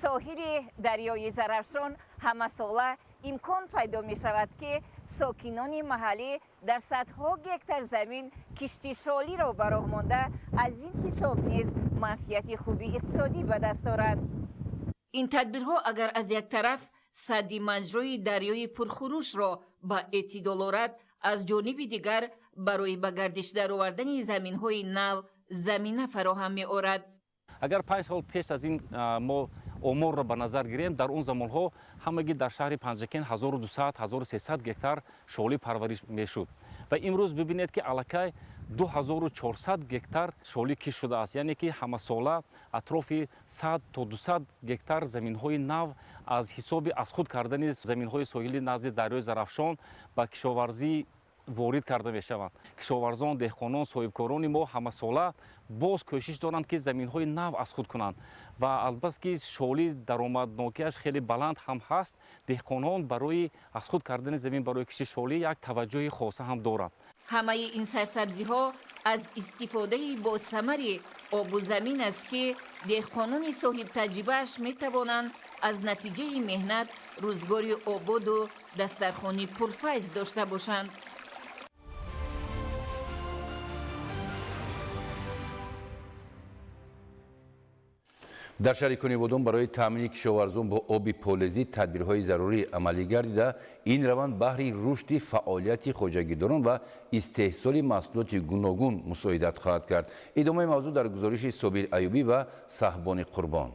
соҳили дарёи Зарафшон ҳамасола имкон пайдо мешавад, ки сокинони маҳаллӣ дар садҳо гектар замин кишти шолиро ба роҳ монда, аз ин ҳисоб низ манфиати хуби иқтисодӣ ба даст оранд. Ин тадбирҳо агар аз як тараф садди маҷрои дарёи пурхурӯшро ба эътидол орад, аз ҷониби дигар барои ба гардиш даровардани заминҳои нав замина фароҳам меорад. Агар 5 сол пеш аз ин мо оморро ба назар гирем, дар он замонҳо ҳамагӣ дар шаҳри Панҷакент 1200-1300 гектар шолӣ парвариш мешуд ва имрӯз бибинед, ки аллакай 2400 гектар шолӣ кишт шудааст, яъне ки ҳамасола атрофи 100 то 200 гектар заминҳои нав аз ҳисоби аз худ кардани заминҳои соҳили назди дарёи Зарафшон ба кишоварзӣ ворид карда мешаванд. Кишоварзон, деҳқонон, соҳибкорони мо ҳамасола боз кӯшиш доранд, ки заминҳои нав аз худ кунанд ва албаски шолӣ даромаднокиаш хеле баланд ҳам ҳаст, деҳқонон барои аз худ кардани замин барои кишти шолӣ як таваҷҷӯҳи хоса ҳам доранд. Ҳамаи ин сарсабзиҳо аз истифодаи босамари обу замин аст, ки деҳқонони соҳибтаҷрибааш метавонанд аз натиҷаи меҳнат рӯзгори ободу дастархони пурфайз дошта бошанд. Дар шаҳри Конибодом барои таъмини кишоварзон бо оби полезӣ тадбирҳои зарурӣ амалӣ гардида, ин раванд баҳри рушди фаъолияти хоҷагидорон ва истеҳсоли маҳсулоти гуногун мусоидат хоҳад кард. Идомаи мавзӯъ дар гузориши Собир Аюбӣ ва Саҳбони Қурбон.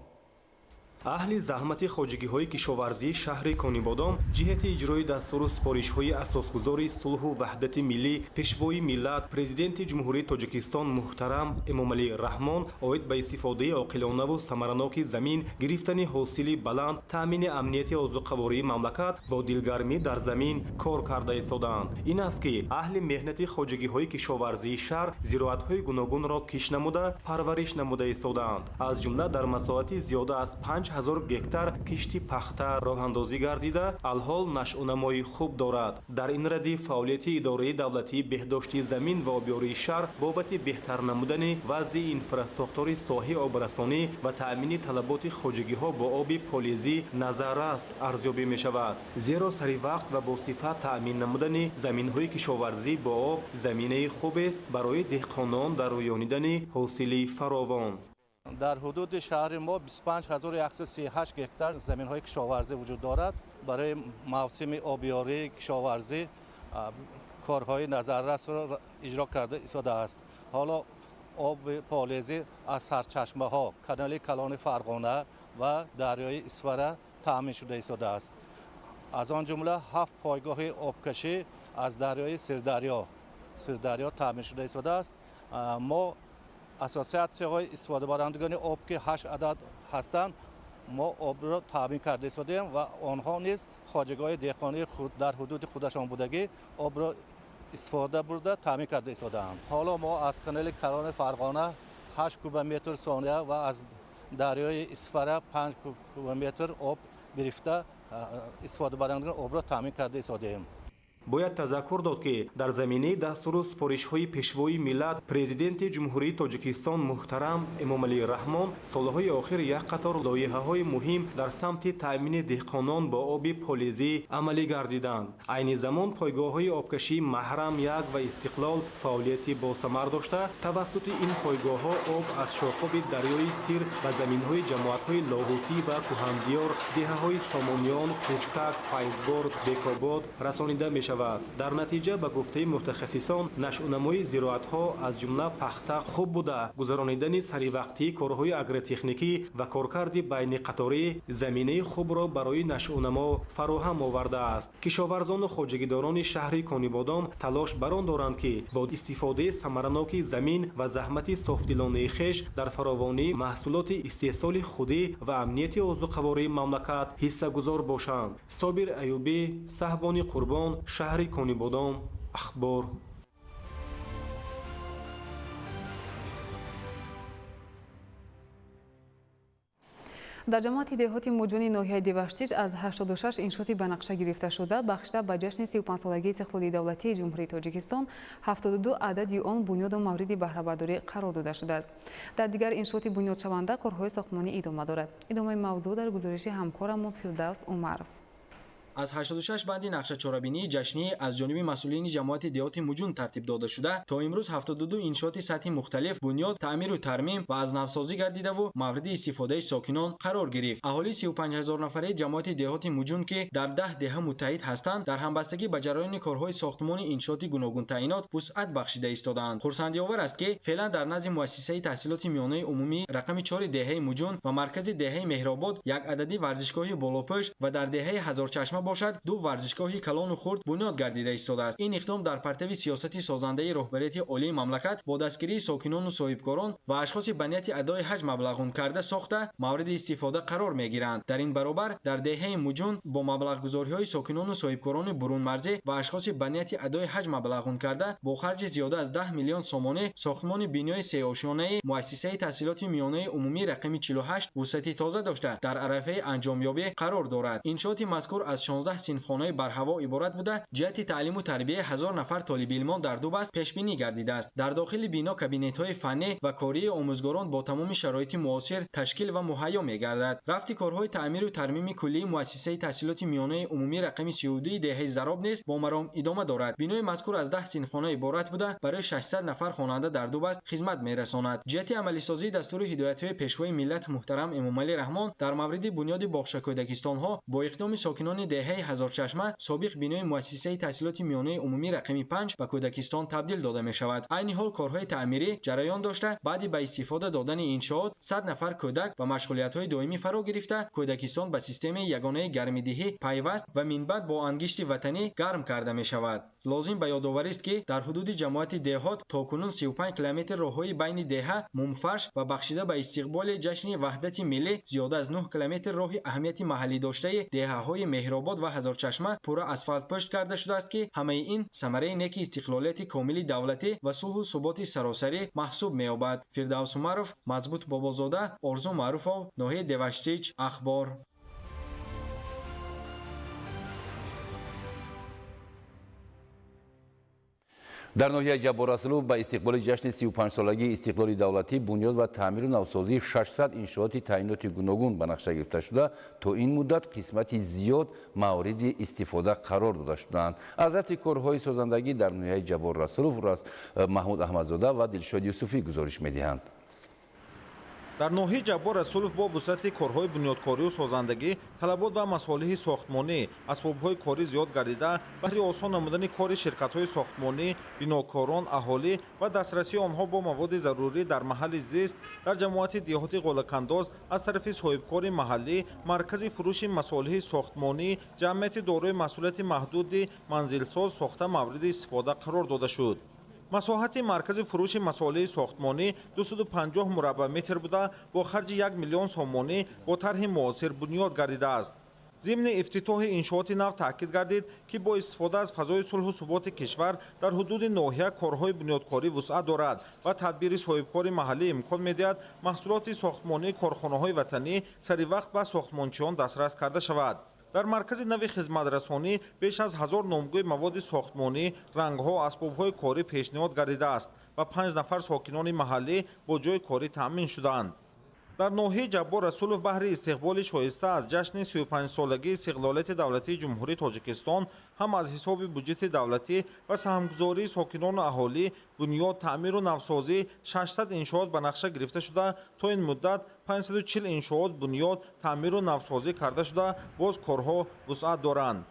Аҳли заҳмати хоҷагиҳои кишоварзии шаҳри Конибодом ҷиҳати иҷрои дастуру супоришҳои асосгузори сулҳу ваҳдати миллӣ, пешвои миллат, президенти Ҷумҳурии Тоҷикистон муҳтарам Эмомалӣ Раҳмон оид ба истифодаи оқилонаву самараноки замин, гирифтани ҳосили баланд, таъмини амнияти озуқавории мамлакат бо дилгармӣ дар замин кор карда истодаанд. Ин аст, ки аҳли меҳнати хоҷагиҳои кишоварзии шаҳр зироатҳои гуногунро кишт намуда, парвариш намуда истодаанд. Аз ҷумла дар масоҳати зиёда аз 5000 гектар кишти пахта роҳандозӣ гардида, алҳол нашъунамои хуб дорад. Дар ин радиф фаъолияти идораи давлатии беҳдошти замин ва обёрии шаҳр бобати беҳтар намудани вазъи инфрасохтори соҳаи обрасонӣ ва таъмини талаботи хоҷагиҳо бо оби полезӣ назаррас арзёбӣ мешавад. Зеро сари вақт ва бо сифат таъмин намудани заминҳои кишоварзӣ бо об заминаи хубест барои деҳқонон дар рӯёнидани ҳосили фаровон. Дар ҳудуди шаҳри мо 25138 гектар заминҳои кишоварзӣ вуҷуд дорад. Барои мавсими обёрии кишоварзӣ Корҳои назаррасро иҷро карда истодааст. Ҳоло оби полезӣ аз сарчашмаҳо, канали калони Фарғона ва дарёи Исфара таъмин шуда истодааст. Аз он ҷумла 7 пойгоҳи обкашӣ аз дарёи Сирдарё таъмин шуда истодааст. Мо ассотсиатсияҳои истифодабарандагони об, ки 8 адад ҳастанд, мо обро таъмин карда истодаем ва онҳо низ хоҷагиҳои деҳқонии худ дар ҳудуди худашон будагӣ обро истифода бурда таъмин карда истодаанд. Ҳоло мо аз канали калони Фарғона 8 кубометр сония ва аз дарёи Исфара 5 кубометр об гирифта истифодабарандагони обро таъмин карда истодаем. Бояд тазаккур дод, ки дар заминаи дастуру супоришҳои Пешвои миллат, Президенти Ҷумҳурии Тоҷикистон муҳтарам Эмомалӣ Раҳмон, солҳои охир як қатор лоиҳаҳои муҳим дар самти таъмини деҳқонон бо оби полезӣ амалӣ гардиданд. Айни замон пойгоҳҳои обкашии Маҳрам 1 ва Истиқлол фаъолияти босамар дошта, тавассути ин пойгоҳҳо об аз шохоби дарёи Сир ба заминҳои ҷамоатҳои Лоҳутӣ ва Кӯҳандиёр, деҳаҳои Сомониён, Кӯчкак, Файзбор, Бекобод расонида мешавад. Дар натиҷа, ба гуфтаи мутахассисон, нашъунамои зироатҳо, аз ҷумла пахта, хуб буда, гузаронидани саривақтии корҳои агротехникӣ ва коркарди байниқаторӣ заминаи хубро барои нашъунамо фароҳам овардааст. Кишоварзону хоҷагидорони шаҳри Конибодом талош бар он доранд, ки бо истифодаи самараноки замин ва заҳмати софдилонаи хеш дар фаровонии маҳсулоти истеҳсоли худӣ ва амнияти озуқавории мамлакат ҳиссагузор бошанд. Собир Аюбӣ, Саҳбони Қурбон, шаҳри Конибодом, Ахбор. Дар ҷамоати деҳоти Муҷуни ноҳияи Деваштич аз 86 иншооти ба нақша гирифташуда, бахшида ба ҷашни 35-солагии истиқлоли давлатии Ҷумҳурии Тоҷикистон, 72 адади он бунёду мавриди баҳрабардорӣ қарор дода шудааст. Дар дигар иншооти бунёдшаванда корҳои сохтмонӣ идома дорад. Идомаи мавзӯъ дар гузориши ҳамкорамон Фирдавс Умаров. Аз 86 банди нақшачорабинии ҷашнӣ аз ҷониби масъулини ҷамоати деҳоти Муҷун тартиб дода шуда, то имрӯз 72 иншооти сатҳи мухталиф бунёд, таъмиру тармим ва аз навсозӣ гардидаву мавриди истифодаи сокинон қарор гирифт. Аҳолии 35 ҳазор нафараи ҷамоати деҳоти Муҷун, ки дар 10 деҳа муттаҳид ҳастанд, дар ҳамбастагӣ ба ҷараёни корҳои сохтмони иншооти гуногунтаъинот вусъат бахшида истодаанд. Хурсандиовар аст, ки феълан дар назди муассисаи таҳсилоти миёнаи умумӣ рақами 4 деҳаи Муҷун ва маркази деҳаи Меҳробод як адади варзишгоҳи болопӯш ва дар деҳаи Ҳазорчашма бошад 2 варзишгоҳи калону хурд бунёд гардида истодааст. Ин иқдом дар партави сиёсати созандаи роҳбарияти олии мамлакат бо дастгирии сокинону соҳибкорон ва ашхоси ба нияти адои ҳаҷ маблағун карда сохта мавриди истифода қарор мегиранд. Дар ин баробар дар деҳаи Муҷун бо маблағгузориҳои сокинону соҳибкорони бурунмарзӣ ва ашхоси ба нияти адои ҳаҷ маблағун карда бо харҷи зиёда аз 10 миллион сомонӣ сохтмони бинои сеошёнаи муассисаи таҳсилоти миёнаи умумӣ рақами 48 вусъати тоза дошта дар арафаи анҷомёбӣ қарор дорад. Иншооти мазкур аз 16 синфхонаи барҳаво иборат буда, ҷиҳати таълиму тарбияи 1000 нафар толибилмон дар ду баст пешбинӣ гардидааст. Дар дохили бино кабинетҳои фаннӣ ва кории омӯзгорон бо тамоми шароити муосир ташкил ва муҳайё мегардад. Рафти корҳои таъмиру тармими куллии муассисаи таҳсилоти миёнаи умумӣ рақами 32 деҳаи Зароб низ бо маром идома дорад. Бинои мазкур аз 10 синфхона иборат буда, барои 600 нафар хонанда дар ду баст хизмат мерасонад. Ҷиҳати амалисозии дастуру ҳидоятҳои Пешвои миллат муҳтарам Эмомалӣ Раҳмон дар мавриди бунёди боғчакӯдакистонҳо бо иқдоми сокинони деҳаи Ҳазорчашма собиқ бинои муассисаи таҳсилоти миёнаи умумӣ рақами 5 ба кӯдакистон табдил дода мешавад. Айни ҳол корҳои таъмирӣ ҷараён дошта, баъди ба истифода додани иншоот 100 нафар кӯдак ба машғулиятҳои доимӣ фаро гирифта, кӯдакистон ба системаи ягонаи гармидиҳӣ пайваст ва минбаъд бо ангишти ватанӣ гарм карда мешавад. Лозим ба ёдоварист, ки дар ҳудуди ҷамоати деҳот то кунун 35 километр роҳҳои байни деҳа мумфарш ва бахшида ба истиқболи ҷашни ваҳдати миллӣ зиёда аз 9 километр роҳи аҳамияти маҳаллӣ доштаи деҳаҳои Меҳробод ва Ҳазорчашма пурра асфалтпӯшт карда шудааст, ки ҳамаи ин самараи неки истиқлолияти комили давлатӣ ва сулҳу суботи саросарӣ маҳсуб меёбад. Фирдавс Умаров, Мазбут Бобозода, Орзу Маъруфов, ноҳияи Деваштич, Ахбор. Дар ноҳияи Ҷаббор Расулов ба истиқболи ҷашни 35-солагии истиқлоли давлатӣ бунёд ва таъмиру навсозии 600 иншооти таъиноти гуногун ба нақша гирифта шуда, то ин муддат қисмати зиёд мавриди истифода қарор дода шудаанд. Аз рафти корҳои созандагӣ дар ноҳияи Ҷаббор Расулов Маҳмуд Аҳмадзода ва Дилшод Юсуфӣ гузориш медиҳанд. Дар ноҳияи Ҷаббор Расулов бо вусъати корҳои бунёдкорию созандагӣ талабот ба масолиҳи сохтмонӣ, асбобҳои корӣ зиёд гардида, баҳри осон намудани кори ширкатҳои сохтмонӣ, бинокорон, аҳолӣ ва дастрасии онҳо бо маводи зарурӣ дар маҳалли зист дар ҷамоати деҳоти Ғолакандоз аз тарафи соҳибкори маҳаллӣ маркази фурӯши масолиҳи сохтмонӣ ҷамъияти дорои масъулияти маҳдуди манзилсоз сохта мавриди истифода қарор дода шуд. Масоҳати маркази фурӯши масолиҳи сохтмонӣ 250 мураббаъметр буда, бо харҷи 1 миллион сомонӣ бо тарҳи муосир бунёд гардидааст. Зимни ифтитоҳи иншооти нав таъкид гардид, ки бо истифода аз фазои сулҳу суботи кишвар дар ҳудуди ноҳия корҳои бунёдкорӣ вусъат дорад ва тадбири соҳибкори маҳаллӣ имкон медиҳад маҳсулоти сохтмонии корхонаҳои ватанӣ саривақт ба сохтмончиён дастрас карда шавад. Дар маркази нави хизматрасонӣ беш аз 1000 номгӯи маводи сохтмонӣ, рангҳо, асбобҳои корӣ пешниҳод гардидааст ва 5 нафар сокинони маҳаллӣ бо ҷойи корӣ таъмин шудаанд. Дар ноҳияи Ҷаббор Расулов баҳри истиқболи шоиста аз ҷашни 35-солагии истиқлолияти давлатии Ҷумҳурии Тоҷикистон ҳам аз ҳисоби буҷети давлатӣ ва саҳмгузории сокинону аҳолӣ бунёд, таъмиру навсозӣ 600 иншоот ба нақша гирифта шуда, то ин муддат 540 иншоот бунёд, таъмиру навсозӣ карда шуда, боз корҳо вусъат доранд.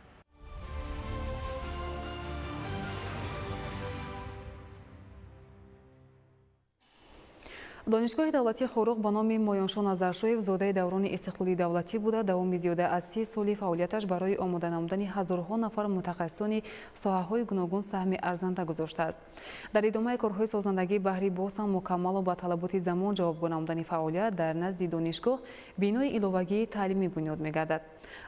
Донишгоҳи давлатии Хоруғ ба номи Моёншоҳ Назаршоев зодаи даврони истиқлоли давлатӣ буда, давоми зиёда аз 30 соли фаъолияташ барои омода намудани ҳазорҳо нафар мутахассисони соҳаҳои гуногун саҳми арзанда гузоштааст. Дар идомаи корҳои созандагӣ баҳри боз ҳам мукаммалу ба талаботи замон ҷавобгӯ намудани фаъолият дар назди донишгоҳ бинои иловагии таълимӣ бунёд мегардад.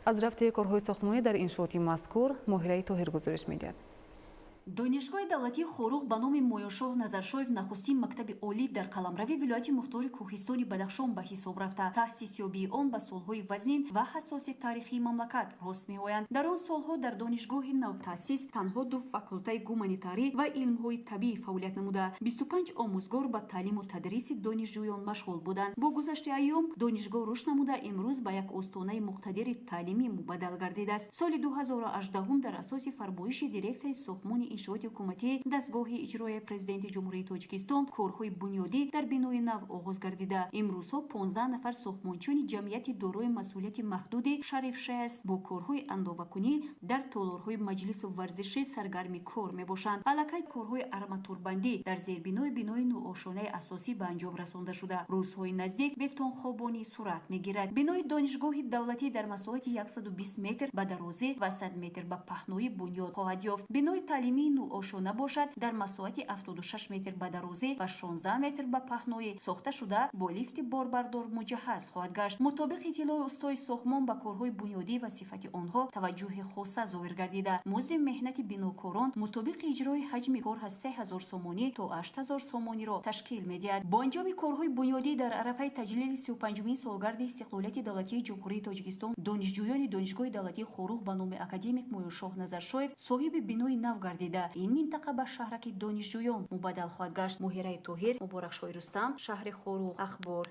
Аз рафти корҳои сохтмонӣ дар иншооти мазкур Моҳираи Тоҳир гузориш медиҳад. Донишгоҳи давлатии Хоруғ ба номи Моёншоҳ Назаршоев нахустин мактаби олӣ дар қаламрави вилояти мухтори Кӯҳистони Бадахшон ба ҳисоб рафта. Таъсисёбии он ба солҳои вазнин ва ҳассоси таърихии мамлакат рост меоянд. Дар он солҳо дар донишгоҳи навтаъсис танҳо ду факултаи гуманитарӣ ва илмҳои табиӣ фаъолият намуда, 25 омӯзгор ба таълиму тадриси донишҷӯён машғул буданд. Бо гузашти айём донишгоҳ рушд намуда, имрӯз ба як остонаи муқтадири таълимӣ мубаддал гардидааст. Соли 2018 дар асоси фармоиши дирексияи сохтмони иншооти ҳукуматӣ дастгоҳи иҷроияи президенти Ҷумҳурии Тоҷикистон корҳои бунёдӣ дар бинои нав оғоз гардида. Имрӯзҳо 15 нафар сохтмончиёни ҷамъияти дорои масъулияти маҳдуди Шариф ШС бо корҳои андовакунӣ дар толорҳои маҷлису варзишӣ саргарми кор мебошанд. Аллакай корҳои арматурбандӣ дар зербинои бинои нуошонаи асосӣ ба анҷом расонда шуда, рӯзҳои наздик бетонхобонӣ сурат мегирад. Бинои донишгоҳи давлатӣ дар масоҳати 120 метр ба дарозӣ ва 100 метр ба паҳноӣ бунёд хоҳад ёфт. Бинои таълимии нуошона бошад дар масоҳати 76 метр ба дарозӣ ва 16 метр ба паҳноӣ сохта шуда, бо лифти борбардор муҷаҳҳаз хоҳад гашт. Мутобиқи иттилои устои сохтмон ба корҳои бунёдӣ ва сифати онҳо таваҷҷӯҳи хоса зоҳир гардида, музди меҳнати бинокорон мутобиқи иҷрои ҳаҷми кор аз 3000 сомонӣ то 8000 сомониро ташкил медиҳад. Бо анҷоми корҳои бунёдӣ дар арафаи таҷлили 35-умин солгарди истиқлолияти давлатии Ҷумҳурии Тоҷикистон донишҷӯёни Донишгоҳи давлатии Хоруғ ба номи академик Моёншоҳ Назаршоев соҳиби бинои нав гардида, ин минтақа ба шаҳраки донишҷӯён мубаддал хоҳад гашт. Моҳираи Тоҳир, Муборакшоҳи Рустам, шаҳри Хоруғ, Ахбор.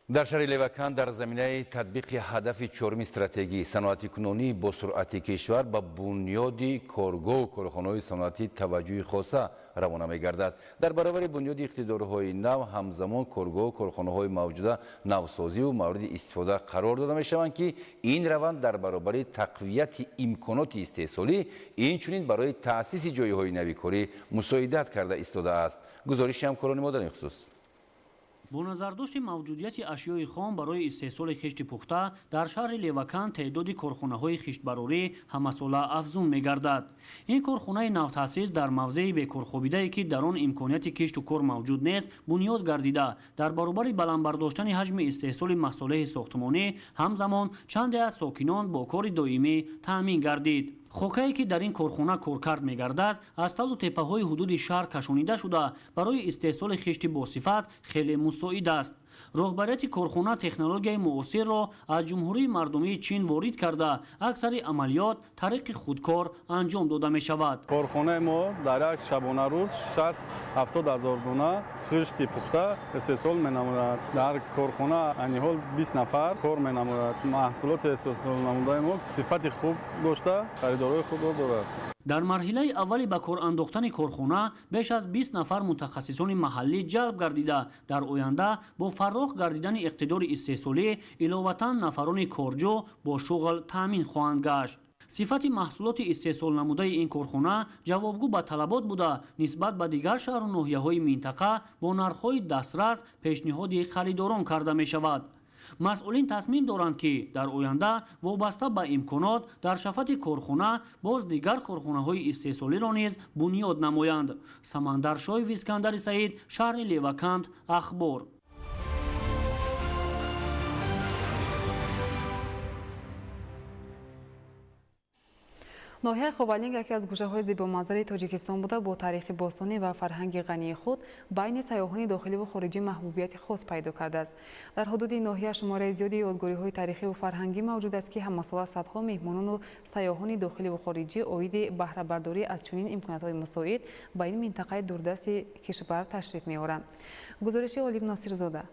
Дар шаҳри Левакан дар заминаи татбиқи ҳадафи чоруми стратегии саноатикунонии бо суръати кишвар ба бунёди коргоҳу корхонаҳои саноатӣ таваҷҷӯҳи хоса равона мегардад. Дар баробари бунёди иқтидорҳои нав ҳамзамон коргоҳу корхонаҳои мавҷуда навсозиву мавриди истифода қарор дода мешаванд, ки ин раванд дар баробари тақвияти имконоти истеҳсолӣ инчунин барои таъсиси ҷойҳои нави корӣ мусоидат карда истодааст. Гузориши ҳамкорони мо дар ин хусус. Бо назардошти мавҷудияти ашёи хом барои истеҳсоли хишти пухта дар шаҳри Левакан теъдоди корхонаҳои хиштбарорӣ ҳамасола афзун мегардад. Ин корхонаи навтаъсис дар мавзеи бекорхобидае, ки дар он имконияти кишту кор мавҷуд нест, бунёд гардида, дар баробари баланд бардоштани ҳаҷми истеҳсоли масолеҳи сохтмонӣ ҳамзамон чанде аз сокинон бо кори доимӣ таъмин гардид. Хокае ки дар ин корхона коркард мегардад, аз талу теппаҳои ҳудуди шаҳр кашонида шуда, барои истеҳсоли хишти босифат хеле мусоид аст. Роҳбарияти корхона технологияи муосирро аз Ҷумҳурии Мардумии Чин ворид карда, аксари амалиёт тариқи худкор анҷом дода мешавад. Корхонаи мо дар як шабонарӯз 60-70 ҳазор дона хишти пухта истеҳсол менамояд. Дар корхона айни ҳол 20 нафар кор менамояд. Маҳсулоти истеҳсол намудаи мо сифати хуб дошта, харидорҳои худро дорад. Дар марҳилаи аввали ба кор андохтани корхона беш аз 20 нафар мутахассисони маҳаллӣ ҷалб гардида, дар оянда бо фаррох гардидани иқтидори истеҳсолӣ иловатан нафарони корҷӯ бо шуғл таъмин хоҳанд гашт. Сифати маҳсулоти истеҳсолнамудаи ин корхона ҷавобгӯ ба талабот буда, нисбат ба дигар шаҳру ноҳияҳои минтақа бо нархҳои дастрас пешниҳоди харидорон карда мешавад. Масъулин тасмим доранд, ки дар оянда вобаста ба имконот дар шафати корхона боз дигар корхонаҳои истеҳсолиро низ бунёд намоянд. Самандар Шоев, Искандари Саид, шаҳри Леваканд, Ахбор. Ноҳияи Ховалинг яке аз гӯшаҳои зебоманзари Тоҷикистон буда, бо таърихи бостонӣ ва фарҳанги ғании худ байни сайёҳони дохиливу хориҷӣ маҳбубияти хос пайдо кардааст. Дар ҳудуди ноҳия шумораи зиёди ёдгориҳои таърихиву фарҳангӣ мавҷуд аст, ки ҳамасола садҳо меҳмонону сайёҳони дохиливу хориҷӣ оиди баҳрабардорӣ аз чунин имкониятҳои мусоид ба ин минтақаи дурдасти кишвар ташриф меоранд. Гузориши Олим Носирзода.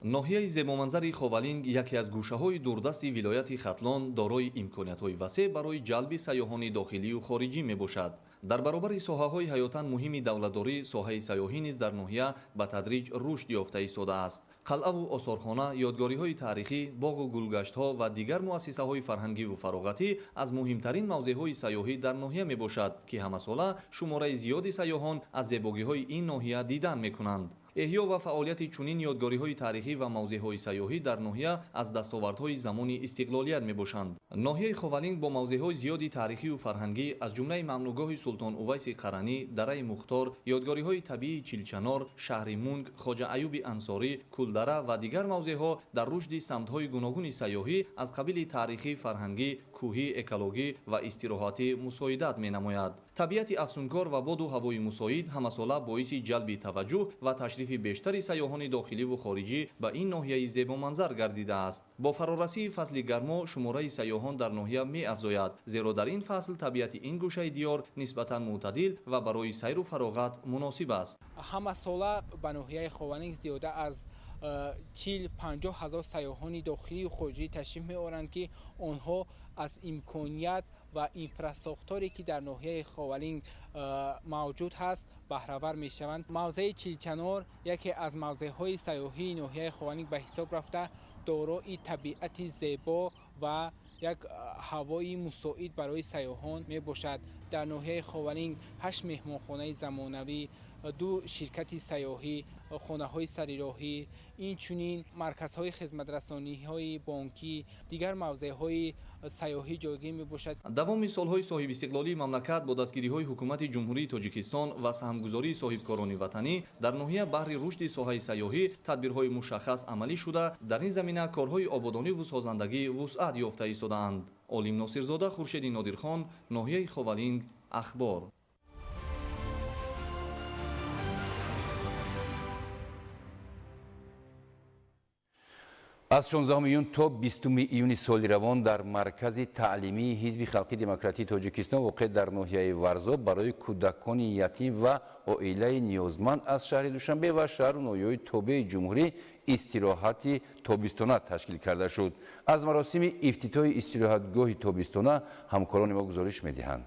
Ноҳияи зебоманзари Ховалинг яке аз гӯшаҳои дурдасти вилояти Хатлон дорои имкониятҳои васеъ барои ҷалби сайёҳони дохилию хориҷӣ мебошад. Дар баробари соҳаҳои ҳаётан муҳими давлатдорӣ, соҳаи сайёҳӣ низ дар ноҳия ба тадриҷ рушд ёфта истодааст. Қалъаву осорхона, ёдгориҳои таърихӣ, боғу гулгаштҳо ва дигар муассисаҳои фарҳангиву фароғатӣ аз муҳимтарин мавзеъҳои сайёҳӣ дар ноҳия мебошад, ки ҳамасола шумораи зиёди сайёҳон аз зебогиҳои ин ноҳия дидан мекунанд. Эҳё ва фаъолияти чунин ёдгориҳои таърихӣ ва мавзеъҳои сайёҳӣ дар ноҳия аз дастовардҳои замони истиқлолият мебошанд. Ноҳияи Ховалинг бо мавзеъҳои зиёди таърихию фарҳангӣ аз ҷумлаи мамнӯъгоҳи Султон Увайси Қаранӣ, дараи Мухтор, ёдгориҳои табиии Чилчанор, шаҳри Мунг, Хоҷа Аюби Ансорӣ, Кулдара ва дигар мавзеъҳо дар рушди самтҳои гуногуни сайёҳӣ аз қабили таърихӣ, фарҳангӣ, кӯҳӣ, экологӣ ва истироҳатӣ мусоидат менамояд. Табиати афсункор ва боду ҳавои мусоид ҳамасола боиси ҷалби таваҷҷӯҳ ва ташрифи бештари сайёҳони дохиливу хориҷӣ ба ин ноҳияи зебоманзар гардидааст. Бо фарорасии фасли гармо шумораи сайёҳон дар ноҳия меафзояд, зеро дар ин фасл табиати ин гӯшаи диёр нисбатан мӯътадил ва барои сайру фароғат муносиб аст. Ҳамасола ба ноҳияи Ховалинг зиёда аз 40-50 ҳазор сайёҳони дохилию хориҷӣ ташриф меоранд, ки онҳо аз имконият ва инфрасохторе ки дар ноҳияи Ховалинг мавҷуд ҳаст баҳравар мешаванд. Мавзеи Чилчанор яке аз мавзеъҳои сайёҳии ноҳияи Ховалинг ба ҳисоб рафта, дорои табиати зебо ва як ҳавои мусоид барои сайёҳон мебошад. Дар ноҳияи Ховалинг 8 меҳмонхонаи замонавӣ, 2 ширкати сайёҳӣ, хонаҳои сарироҳӣ, инчунин марказҳои хизматрасониҳои бонкӣ, дигар мавзеъҳои сайёҳӣ ҷойгир мебошад. Давоми солҳои соҳибистиқлолии мамлакат бо дастгириҳои ҳукумати Ҷумҳурии Тоҷикистон ва саҳмгузории соҳибкорони ватанӣ дар ноҳия баҳри рушди соҳаи сайёҳӣ тадбирҳои мушаххас амалӣ шуда, дар ин замина корҳои ободониву созандагӣ вусъат ёфта истодаанд. Олим Носирзода, Хуршеди Нодирхон, ноҳияи Ховалинг, Ахбор. Аз 16 июн то 20 июни соли равон дар маркази таълимии Ҳизби халқи демократии Тоҷикистон воқеъ дар ноҳияи Варзоб барои кӯдакони ятим ва оилаи ниёзманд аз шаҳри Душанбе ва шаҳру ноҳияҳои тобеи ҷумҳурӣ истироҳати тобистона ташкил карда шуд. Аз маросими ифтитоҳи истироҳатгоҳи тобистона ҳамкорони мо гузориш медиҳанд.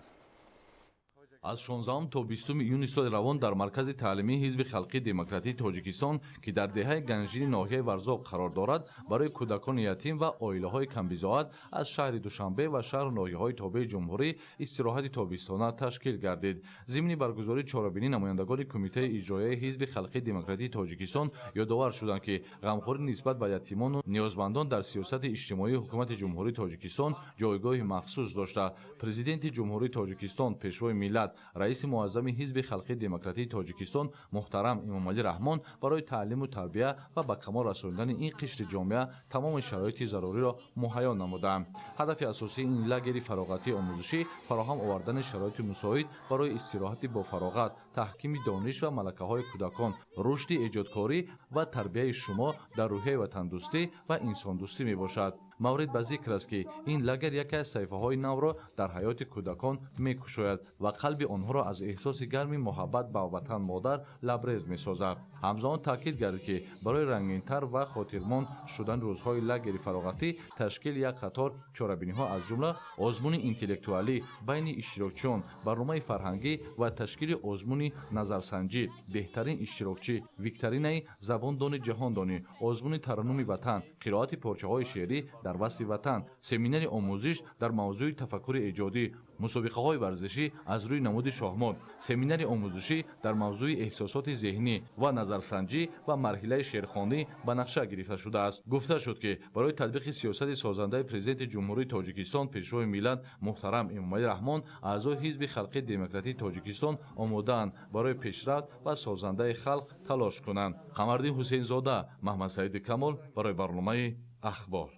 Аз 16 то 20 июни соли равон дар маркази таълимии Ҳизби халқии демократии Тоҷикистон, ки дар деҳаи Ганҷини ноҳияи Варзоб қарор дорад, барои кӯдакони ятим ва оилаҳои камбизоат аз шаҳри Душанбе ва шаҳру ноҳияҳои тобеи ҷумҳурӣ истироҳати тобистона ташкил гардид. Зимни баргузории чорабинӣ намояндагони Кумитаи иҷроияи Ҳизби халқии демократии Тоҷикистон ёдовар шуданд, ки ғамхорӣ нисбат ба ятимону ниёзмандон дар сиёсати иҷтимоии ҳукумати Ҷумҳурии Тоҷикистон ҷойгоҳи махсус дошта. Президенти Ҷумҳурии Тоҷикистон, Пешвои миллат, раиси муаззами Ҳизби халқии демократии Тоҷикистон муҳтарам Эмомалӣ Раҳмон барои таълиму тарбия ва ба камол расонидани ин қишри ҷомеа тамоми шароити заруриро муҳайё намудаанд. Ҳадафи асосии ин лагери фароғатии омӯзишӣ фароҳам овардани шароити мусоид барои истироҳати бофароғат, Таҳкими дониш ва малакаҳои кӯдакон, рушди эҷодкорӣ ва тарбияи шумо дар рӯҳияи ватандӯстӣ ва инсондӯстӣ мебошад. Маврид ба зикр аст, ки ин лагер яке аз саҳифаҳои навро дар ҳаёти кӯдакон мекушояд ва қалби онҳоро аз эҳсоси гарми муҳаббат ба ватан модар лабрез месозад. Ҳамзамон таъкид гардид, ки барои рангинтар ва хотирмон шудани рӯзҳои лагери фароғатӣ ташкили як қатор чорабиниҳо, аз ҷумла озмуни интеллектуалӣ байни иштирокчиён, барномаи фарҳангӣ ва ташкили озмуни назарсанҷӣ, беҳтарин иштирокчӣ, викторинаи забондони ҷаҳондонӣ, озмуни тараннуми ватан, қироати порчаҳои шеърӣ дар васфи ватан, семинари омӯзиш дар мавзӯи тафаккури эҷодӣ, мусобиқаҳои варзишӣ аз рӯи намуди шоҳмот, семинари омӯзишӣ дар мавзӯи эҳсосоти зеҳнӣ ва назарсанҷӣ ва марҳилаи шеърхонӣ ба нақша гирифта шудааст. Гуфта шуд, ки барои татбиқи сиёсати созандаи Президенти Ҷумҳурии Тоҷикистон, Пешвои миллат муҳтарам Эмомалӣ Раҳмон, аъзои Ҳизби халқии демократии Тоҷикистон омодаанд барои пешрафт ва созандаи халқ талош кунанд. Қамардин Ҳусейнзода, Маҳмадсаиди Камол барои барномаи Ахбор.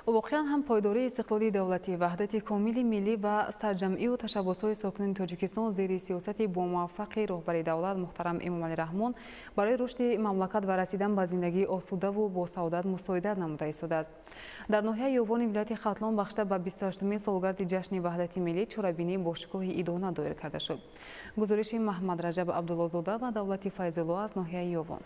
Воқеан ҳам пойдории истиқлоли давлатӣ, ваҳдати комили миллӣ ва сарҷамъию ташаббусҳои сокинони Тоҷикистон зери сиёсати бомуваффақи роҳбари давлат муҳтарам Эмомалӣ Раҳмон барои рушди мамлакат ва расидан ба зиндагии осудаву босаодат мусоидат намуда истодааст. Дар ноҳияи Ёвони вилояти Хатлон бахшида ба 28-умин солгарди ҷашни ваҳдати миллӣ чорабинии бошукӯҳи идона доир карда шуд. Гузориши Маҳмадраҷаб Абдуллозода ва Давлати Файзулло аз ноҳияи Ёвон.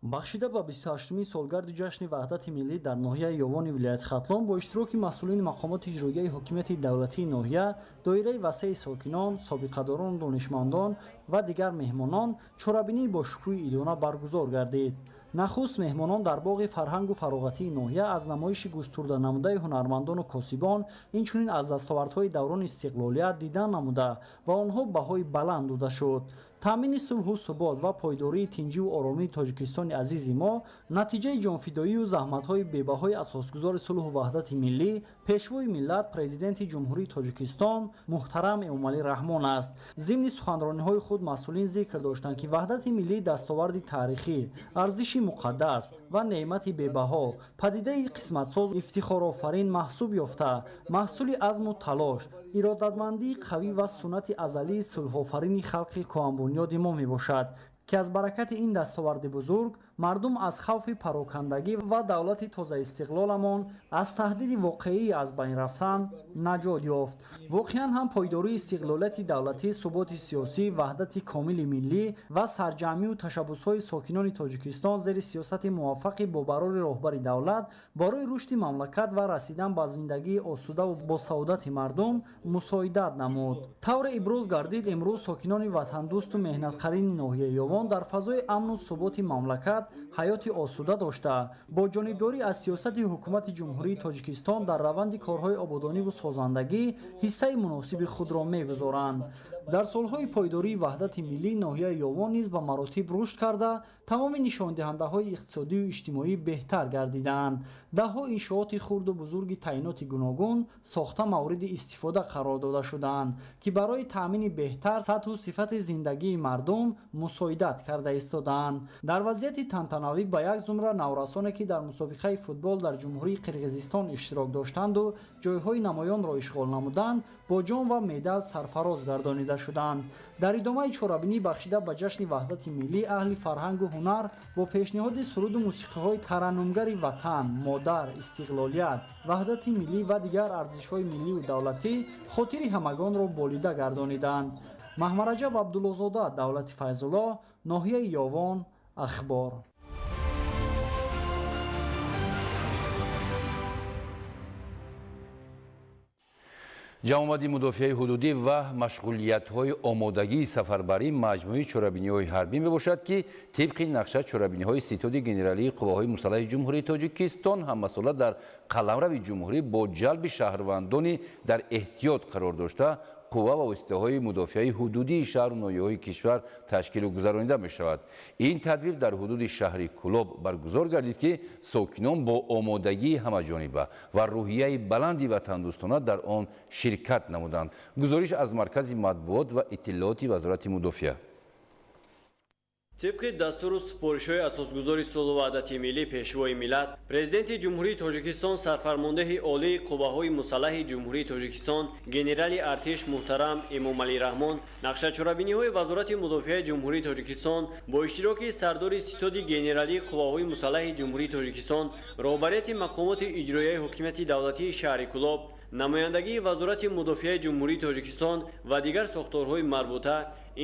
Бахшида ба 28-умин солгарди ҷашни ваҳдати миллӣ дар ноҳияи Ёвони вилояти Хатлон бо иштироки масъулини мақомоти иҷроияи ҳокимияти давлатии ноҳия, доираи васеи сокинон, собиқадорону донишмандон ва дигар меҳмонон чорабинии бошукӯҳи идона баргузор гардид. Нахуст меҳмонон дар боғи фарҳангу фароғатии ноҳия аз намоиши густурда намудаи ҳунармандону косибон, инчунин аз дастовардҳои даврони истиқлолият дидан намуда ва онҳо баҳои баланд дода шуд. Таъмини сулҳу субот ва пойдории тинҷиву оромии Тоҷикистони азизи мо натиҷаи ҷонфидоию заҳматҳои бебаҳои асосгузори сулҳу ваҳдати миллӣ, Пешвои миллат, Президенти Ҷумҳурии Тоҷикистон муҳтарам Эмомалӣ Раҳмон аст. Зимни суханрониҳои худ масъулин зикр доштанд, ки ваҳдати миллӣ дастоварди таърихӣ, арзиши муқаддас ва неъмати бебаҳо, падидаи қисматсоз, ифтихорофарин маҳсуб ёфта, маҳсули азму талош, иродатмандии қавӣ ва суннати азалии сулҳофарини халқи коҳанбунёди мо мебошад, ки аз баракати ин дастоварди бузург мардум аз хавфи парокандагӣ ва давлати тозаистиқлоламон аз таҳдиди воқеии аз байн рафтан наҷот ёфт. Воқеан ҳам пойдории истиқлолияти давлатӣ, суботи сиёсӣ, ваҳдати комили миллӣ ва сарҷамъию ташаббусҳои сокинони Тоҷикистон зери сиёсати муваффақи бобарори роҳбари давлат барои рушди мамлакат ва расидан ба зиндагии осудаву босаодати мардум мусоидат намуд. Тавре иброз гардид, имрӯз сокинони ватандӯсту меҳнатқарини ноҳияи Ёвон дар фазои амну суботи мамлакат ҳаёти осуда дошта, бо ҷонибдорӣ аз сиёсати ҳукумати Ҷумҳурии Тоҷикистон дар раванди корҳои ободониву созандагӣ ҳиссаи муносиби худро мегузоранд. Дар солҳои пойдории ваҳдати миллӣ ноҳияи Ёвон низ ба маротиб рушд карда, тамоми нишондиҳандаҳои иқтисодию иҷтимоӣ беҳтар гардидаанд. Даҳҳо иншооти хурду бузурги таъиноти гуногун сохта мавриди истифода қарор дода шудаанд, ки барои таъмини беҳтар сатҳу сифати зиндагии мардум мусоидат карда истодаанд. Дар вазъияти тантанавӣ ба як зумра наврасоне, ки дар мусобиқаи футбол дар Ҷумҳурии Қирғизистон иштирок доштанду ҷойҳои намоёнро ишғол намуданд, бо ҷом ва медал сарфароз гардонида шуданд. Дар идомаи чорабинӣ бахшида ба ҷашни ваҳдати миллӣ аҳли фарҳангу ҳунар бо пешниҳоди суруду мусиқиҳои тараннумгари ватан, модар, истиқлолият, ваҳдати миллӣ ва дигар арзишҳои миллию давлатӣ хотири ҳамагонро болида гардониданд. Маҳмараҷаб Абдуллозода, Давлати Файзулло, ноҳияи Ёвон, Ахбор. Ҷамъомади мудофиаи ҳудудӣ ва машғулиятҳои омодагии сафарбарӣ маҷмӯи чорабиниҳои ҳарбӣ мебошад, ки тибқи нақша чорабиниҳои Ситоди генералии қувваҳои мусаллаҳи Ҷумҳурии Тоҷикистон ҳамасола дар қаламрави ҷумҳурӣ бо ҷалби шаҳрвандони дар эҳтиёт қарор дошта қувва ва воситаҳои мудофиаи ҳудудии шаҳру ноҳияҳои кишвар ташкилу гузаронида мешавад. Ин тадбир дар ҳудуди шаҳри Кӯлоб баргузор гардид, ки сокинон бо омодагии ҳамаҷониба ва рӯҳияи баланди ватандӯстона дар он ширкат намуданд. Гузориш аз маркази матбуот ва иттилооти Вазорати мудофиа. Тибқи дастуру супоришҳои асосгузори сулҳу ваҳдати миллӣ, Пешвои миллат, Президенти Ҷумҳурии Тоҷикистон, Сарфармондеҳи Олии Қувваҳои Мусаллаҳи Ҷумҳурии Тоҷикистон, генерали артиш муҳтарам Эмомалӣ Раҳмон, нақшачорабиниҳои Вазорати Мудофиаи Ҷумҳурии Тоҷикистон бо иштироки сардори Ситоди Генералии Қувваҳои Мусаллаҳи Ҷумҳурии Тоҷикистон, роҳбарияти мақомоти иҷроияи ҳокимияти давлатии шаҳри Кӯлоб, намояндагии Вазорати Мудофиаи Ҷумҳурии Тоҷикистон ва дигар сохторҳои марбута,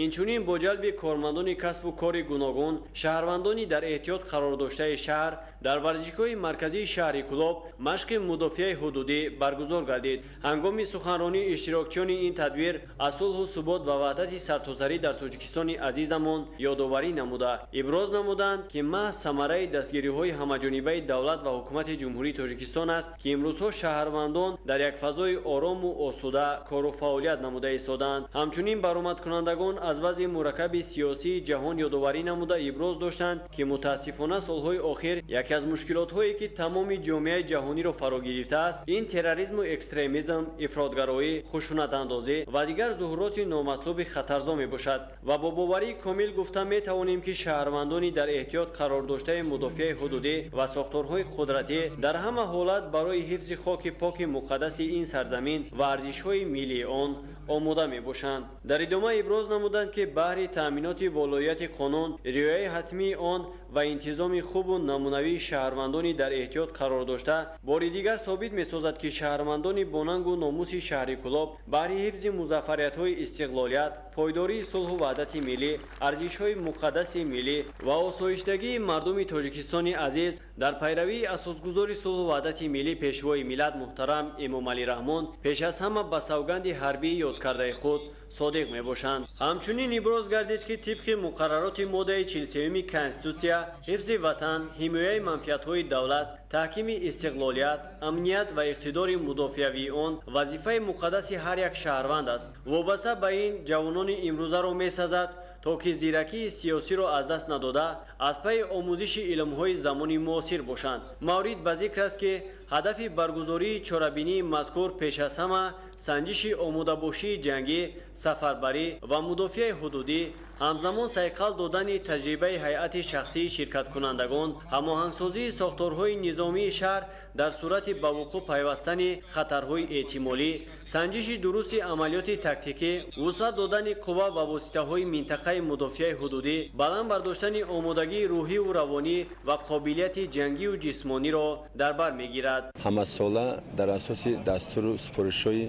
инчунин бо ҷалби кормандони касбу кори гуногун, шаҳрвандони дар эҳтиёт қарордоштаи шаҳр дар варзишгоҳи марказии шаҳри Кӯлоб машқи мудофиаи ҳудудӣ баргузор гардид. Ҳангоми суханронии иштирокчиёни ин тадбир аз сулҳу субот ва ваҳдати сартосарӣ дар Тоҷикистони азизамон ёдоварӣ намуда, иброз намуданд, ки маҳз самараи дастгириҳои ҳамаҷонибаи давлат ва ҳукумати Ҷумҳурии Тоҷикистон аст, ки имрӯзҳо шаҳрвандон дар як фазои орому осуда кору фаъолият намуда истодаанд. Ҳамчунин баромадкунандагон аз вазъи мураккаби сиёсии ҷаҳон ёдоварӣ намуда, иброз доштанд, ки мутаассифона солҳои охир яке аз мушкилотҳое, ки тамоми ҷомеаи ҷаҳониро фаро гирифтааст, ин терроризму экстремизм, ифротгароӣ, хушунатандозӣ ва дигар зуҳуроти номатлуби хатарзо мебошад ва бо боварии комил гуфта метавонем, ки шаҳрвандони дар эҳтиёт қарордоштаи мудофиаи ҳудудӣ ва сохторҳои қудратӣ дар ҳама ҳолат барои ҳифзи хоки поки муқаддаси ин сарзамин ва арзишҳои миллии он омода мебошанд. Дар идома иброз намуданд, ки баҳри таъминоти волоияти қонун, риояи ҳатмии он ва интизоми хубу намунавии шаҳрвандони дар эҳтиёт қарор дошта, бори дигар собит месозад, ки шаҳрвандони бонангу номуси шаҳри Кӯлоб баҳри ҳифзи музаффариятҳои истиқлолият, пойдории сулҳу ваҳдати миллӣ, арзишҳои муқаддаси миллӣ ва осоиштагии мардуми Тоҷикистони азиз дар пайравии асосгузори сулҳу ваҳдати миллӣ, Пешвои миллат муҳтарам Эмомалӣ Раҳмон пеш аз ҳама ба савганди ҳарбии ёдкардаи худ содиқ мебошанд. Ҳамчунин иброз гардид, ки тибқи муқаррароти моддаи 43-юми Конститутсия, ҳифзи ватан, ҳимояи манфиатҳои давлат, таҳкими истиқлолият, амният ва иқтидори мудофиавии он вазифаи муқаддаси ҳар як шаҳрванд аст. Вобаста ба ин ҷавонони имрӯзаро месазад, то ки зиракии сиёсиро аз даст надода, аз пайи омӯзиши илмҳои замони муосир бошанд. Маврид ба зикр аст, ки ҳадафи баргузории чорабинии мазкур пеш аз ҳама санҷиши омодабошии ҷангӣ, сафарбарӣ ва мудофиаи ҳудудӣ, ҳамзамон сайқал додани таҷрибаи ҳайати шахсии ширкаткунандагон, ҳамоҳангсозии сохторҳои низомии шаҳр дар сурати ба вуқӯъ пайвастани хатарҳои эҳтимолӣ, санҷиши дурусти амалиёти тактикӣ, вусъат додани қувва ва воситаҳои минтақаи мудофиаи ҳудудӣ, баланд бардоштани омодагии рӯҳиву равонӣ ва қобилияти ҷангию ҷисмониро дар бар мегирад. Ҳамасола дар асоси дастуру супоришҳои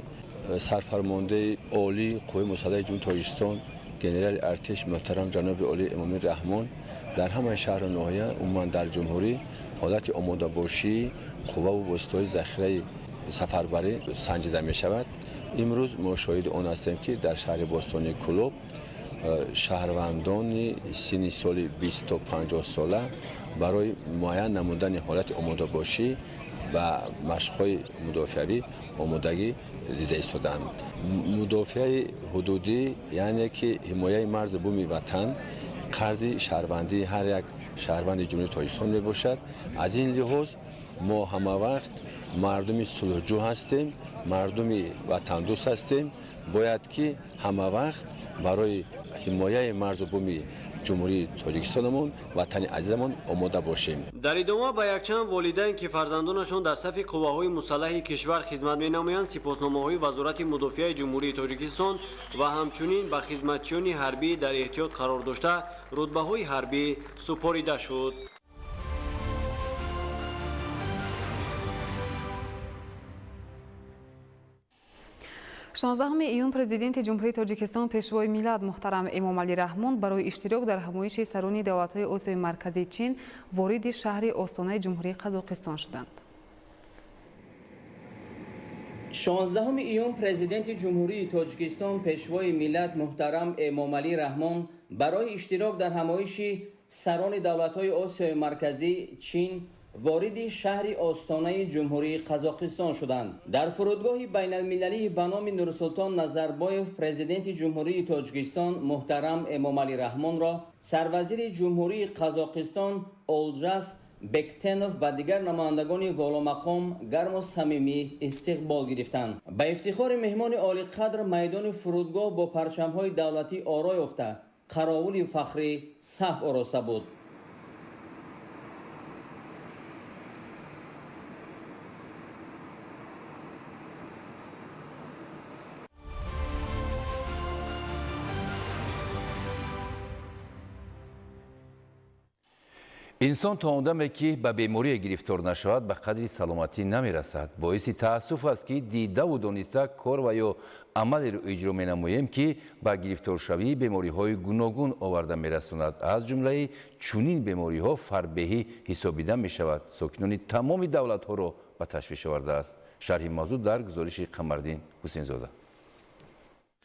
сарфармондаи олии Қувваи Мусаллаҳи Ҷумҳурии Тоҷикистон, генерали артиш муҳтарам ҷаноби олии Эмомалӣ Раҳмон дар ҳамаи шаҳру ноҳия, умуман дар ҷумҳурӣ ҳолати омодабошии қувваву воситаҳои захираи сафарбарӣ санҷида мешавад. Имрӯз мо шоҳиди он ҳастем, ки дар шаҳри бостонии Кӯлоб шаҳрвандони синни соли 20 то 50 сола барои муайян намудани ҳолати омодабошӣ ба машқҳои мудофиавӣ омодагӣ дида истодаанд. Мудофиаи ҳудудӣ, яъне ки ҳимояи марзу буми ватан, қарзи шаҳрвандии ҳар як шаҳрванди Ҷумҳурии Тоҷикистон мебошад. Аз ин лиҳоз мо ҳамавақт мардуми сулҳҷӯ ҳастем, мардуми ватандӯст ҳастем. Бояд ки ҳамавақт барои ҳимояи марзу буми Ҷумҳурии Тоҷикистонамон, ватани азизамон омода бошем. Дар идома ба якчанд волидайн, ки фарзандонашон дар сафи қувваҳои мусаллаҳи кишвар хизмат менамоянд, сипосномаҳои Вазорати Мудофиаи Ҷумҳурии Тоҷикистон ва ҳамчунин ба хизматчиёни ҳарбӣ дар эҳтиёт қарор дошта рутбаҳои ҳарбӣ супорида шуд. 16 июн Президенти Ҷумҳурии Тоҷикистон, Пешвои миллат муҳтарам Эмомалӣ Раҳмон барои иштирок дар ҳамоиши сарони давлатҳои Осиёи Марказии Чин вориди шаҳри Остонаи Ҷумҳурии Қазоқистон шуданд. 16 июн Президенти Ҷумҳурии Тоҷикистон, Пешвои миллат муҳтарам Эмомалӣ Раҳмон барои иштирок дар ҳамоиши сарони давлатҳои Осиёи Марказӣ Чин вориди шаҳри Остонаи Ҷумҳурии Қазоқистон шуданд. Дар фурудгоҳи байналмилалии ба номи Нурсултон Назарбоев Президенти Ҷумҳурии Тоҷикистон муҳтарам Эмомалӣ Раҳмонро сарвазири Ҷумҳурии Қазоқистон Олжас Бектенов ва дигар намояндагони воломақом гарму самимӣ истиқбол гирифтанд. Ба ифтихори меҳмони олиқадр майдони фурудгоҳ бо парчамҳои давлатӣ оро ёфта, қаровули фахрӣ саф ороста буд. Инсон то он даме ки ба беморие гирифтор нашавад, ба қадри саломатӣ намерасад. Боиси таассуф аст, ки дидаву дониста кор ва ё амалеро иҷро менамоем, ки ба гирифторшавии бемориҳои гуногун оварда мерасонад. Аз ҷумлаи чунин бемориҳо фарбеҳӣ ҳисобида мешавад. Сокинони тамоми давлатҳоро ба ташвиш овардааст. Шарҳи мавзӯъ дар гузориши Қамардин Ҳусейнзода.